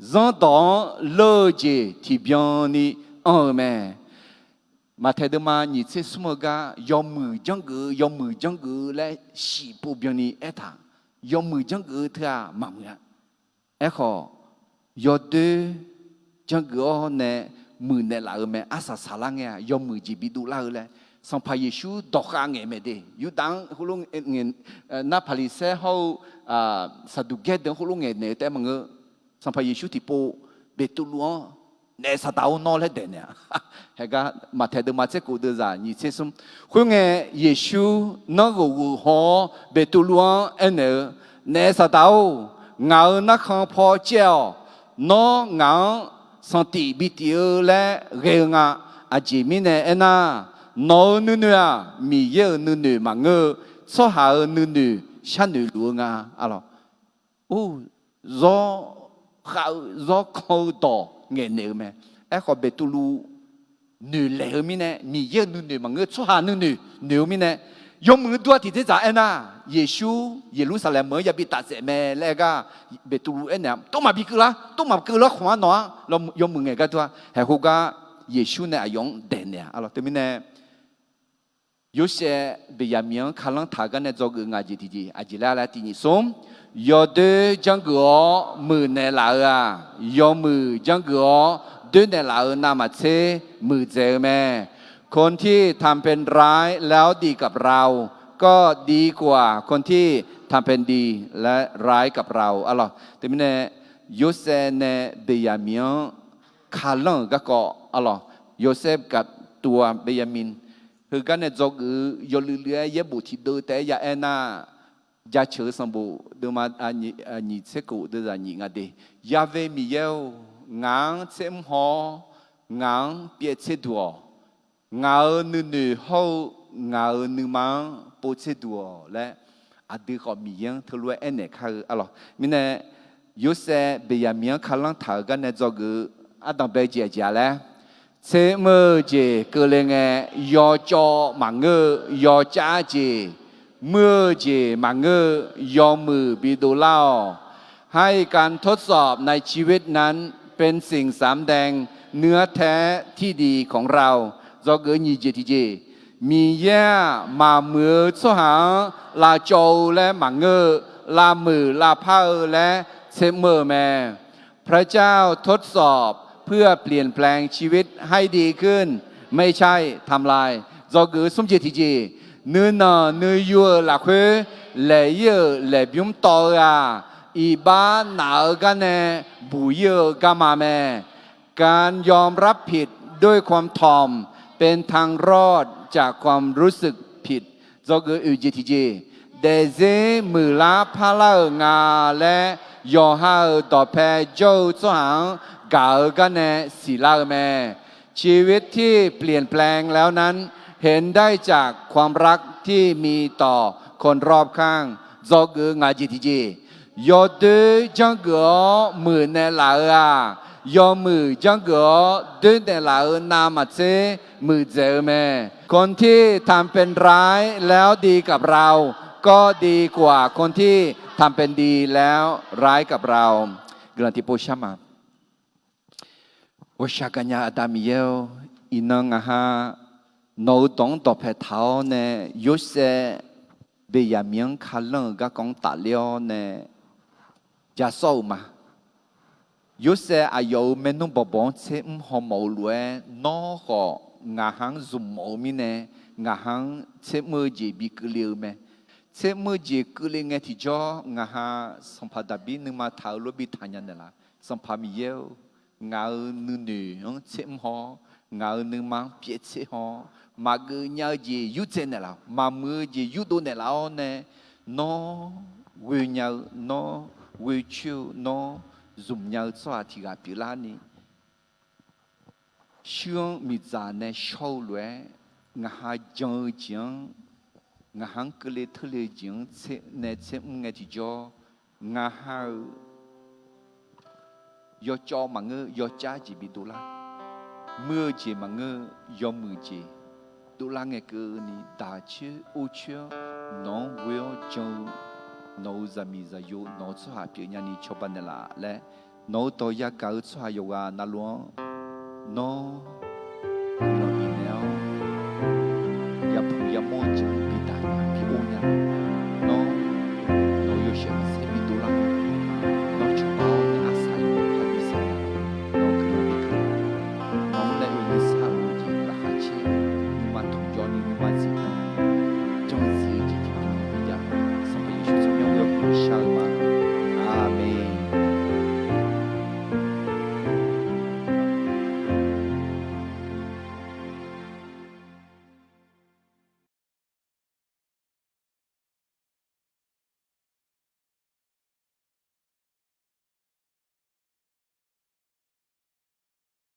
zanrdawq-anr leur-eu jeq tiqbyan ni anr-eu mae. Maqtaeq deuvma nyiq tser smr-eu gar, yawmuiq janrgeuf-eu, yawmuiq janrgeuf-eu laer shif pov byanni aertaq, yawmuiq janrgeuf-eu teu-aq maqmuiq-a. Aerkhawf, yawdoer janrgeuf-awr nae muiqnaeq laf-eu mae. Arsaq saqlar ngae-aq yawmuiq jeq bidov lar-eu laer Sanqpaq Yeqsur dawqkhav ngaeq mae de. Yurdav-anr khoerlof ngae, nar Paqliqsaer hawr-eu Saqduqgaer deuq-anr khoerlof ngaeqnaeq-eu taef-aer maqngeur. Sanqpaq Yeqsur tiqpov Beqtuvluv-anr naef Saqdaq-or nawr laer daeqnaeq-a. Haeqgar Maqtaeq deuvma tser kof deuvzaq nyiq tser smr. Khoerngae, Yeqsur nanrghof ghof haw-awr Beqtuvluv-anr aernaeq-eu, Naef Saqdaq-or, ngaq-euq narkhan paw caev-awq. Nawr ngaq-anr sanqtif bitif-eu laer ghae-eu nga. Aqjeq mirnae aernar, nawq-euq nuinoeq-aq, Miqyaer-euq nuinoeq maqngeur-eu, tsawrhaq-euq nuinoeq sharnoeq luf-eu nga. Alawq, or, zawr khav-eu zawr kan-eu dawq ngaeqnaeq-eu mae. Aerkhawf, Beqtuvluv noeqlaeq-eu mirnae, Miqyaer-euq nuinoeq maqngeur, tsawrhaq nuinoeq noeq-eu mirnae, yawmuiq-eu dur-a tiqdzerdzaq aernar, Yeqsur Yeqlursaqlaeq meuq-anr yabi tafsaef mae laer aer gar, Beqtuvluv aernaeq-a, Tov maqbi keuv lar, tov maqkeuv lar khmq-anr nawq-anr, yawmuiq ngaeq gar dur-a. Haeq khoergar Yeqsur nae aqyawf-anr daeqnaeq-a. Alawq, teumirnae Yorsaev Beqyaqmiq-anr kalanr taq-eu gar nae dzawgeuf ngaq jeq tiqjeq, aqjeq laer laer tiq nyiq smr. Yawdoer janrgeuf-awr muiqnaeq laf-euq-aq, yawmuiq janrgeuf-awr doernaeq laf-euq navmaqtser muiqdzaeq-eu mae. คนที่ทำเป็นร้ายแล้วดีกับเราก็ดีกว่าคนที่ทำเป็นดีและร้ายกับเรา Alawq, teumirnae Yorsaev nae Beqyaqmiq-anr kalanr-euq garkawv, alawq, Yorsaev กับตัว Beqyaqmiq heugar nae dzawgeuf-eu yawluiv luiv-aer yaerbof tiqdeuv taef-aer ya aer nar, Jaceuq-eu sanqbof deuvma nyiq tser kof deuvzaq nyiq nga de. Ya've Miqyaer-or, ngaq-anr tsermr haw-awr, ngaq-anr pyaev tser duq-awq. Ngaq-euq nuinoeq hawr-eu ngaq-euq nuima-anr pov tser duq-awq laer, aqdui khawf Miqyaer-anr teulof-aer aernaeq kar-eu, alawq. Mirnae, Yorsaev Beqyaqmiq-anr kalanr taq-euq gar nae dzawgeuf-eu ardanq bae-eu jeq aqjeq-a laer, tsermr-eu jeq keuvle ngae, yawcawv maqngeur-eu yawcav jeq, muir-eu jeq maqngeur-eu yawmuiq bidov lar-awq. ให้การทดสอบในชีวิตนั้นเป็นสิ่งสำแดงเนื้อแท้ที่ดีของเรา Dzawgeuf nyiq jeq tiqjeq, Miqyaer-aq, maqmuiq-eu tsawrhaq-anr lavcawv-eu laer maqngeur-eu, lavmuiq lavpar-eu laer tsermr-eu mae. พระเจ้าทดสอบเพื่อเปลี่ยนแปลงชีวิตให้ดีขึ้น ไม่ใช่ทำลาย Dzawgeuf smr jeq tiqjeq, nuinanq nuiyu-euq lafkhoer laeq-ir-euq laeqbymr tawv-eu-aq, iqbax naf-eu gar nae buq-ir-eu garma mae. การยอมรับผิดด้วยความถ่อม เป็นทางรอดจากความรู้สึกผิด Dzawgeuf oeq jeq tiqjeq, daefzir muiqlar parlar-euq nga laer yawqha-euq dawqpae jawr-eu tsawrhaq-anr gaq-eu gar nae siqlar-eu mae. ชีวิตที่เปลี่ยนแปลงแล้วนั้น เห็นได้จากความรักที่มีต่อคนรอบข้าง Dzawgeuf ngaq jeq tiqjeq, yawdoer janrgeuf-awr muiqnaeq laf-euq-aq, yawmuiq janrgeuf-awr doernaeq laf-euq navmaqtser muiqdzaeq-eu mae. คนที่ทำเป็นร้ายแล้วดีกับเรา ก็ดีกว่าคนที่ทำเป็นดีแล้วร้ายกับเรา Guiqlanq tiqpov shar ma. Ghawqshaq gaqnya Aqda Miqyaer-or, iqnan ngaq ha nawq-euq dawq-anr dawqpae taq-awr nae, Yorsaev Beqyaqmiq-anr kalanr-euq garkawv-anr tafler-awr nae, ja sawr-euq ma. Yorsaev aqyawf-euq maernmr bawqbawq-anr tsermr hawmawf-eu lof-aer, nawr khawf ngaq ha-anr zmq mawf-eu mirnae, ngaq ha-anr tsermr-eu jeq bi keuvle-eu mae. Tsermr-eu jeq keuvle ngae tiqjawr, ngaq ha Sanqpaq Daqbir nuima taq-eu lof bi taqnya naeqlaf. Sanqpaq Miqyaer-or, ngaq-euq nuinoeq-anr tsermr haw-awr, ngaq-euq nuima-anr pyaev tser haw-awr, maqgeuf nya-eu jeq yurdzae naeqlaf-awq, maqmuiq-eu jeq yurdov naeqlaf-awr nae, nawr ghoe nya-eu, nawr ghoe coer-eu, nawr zmq nya-eu tsawrhaq tiq ghaq pyeuflarni, shuir-anr miqdzaq nae shawr-eu lof-aer, ngaq ha jan-eu jeq-anr, ngaq ha-anr keuvle teurle-eu jeq-anr nae tsermr ngae tiqjawr, ngaq ha-euq yawcawv maqngeur, yawcav jeq bi dovlar, muir-eu jeq maqngeur, yawmuiq jeq dovlar ngae keuvni, daq coer or coer-awr nawq-anr ghoe-awr jan-eu nawq-euq zaqmiq zaqyo, nawq-euq tsawrhaq pyeufnya ni cawba naeqlaf laer, nawq-euq dawq yagaq-eu tsawrhaq yawqghaq navluf-anr nawr guiqlanq bifnaeq-awr, yapuq yamawr-eu jeq-anr bi daq nya bi or nya. Nawr, nawq-euq yawshaef maqtser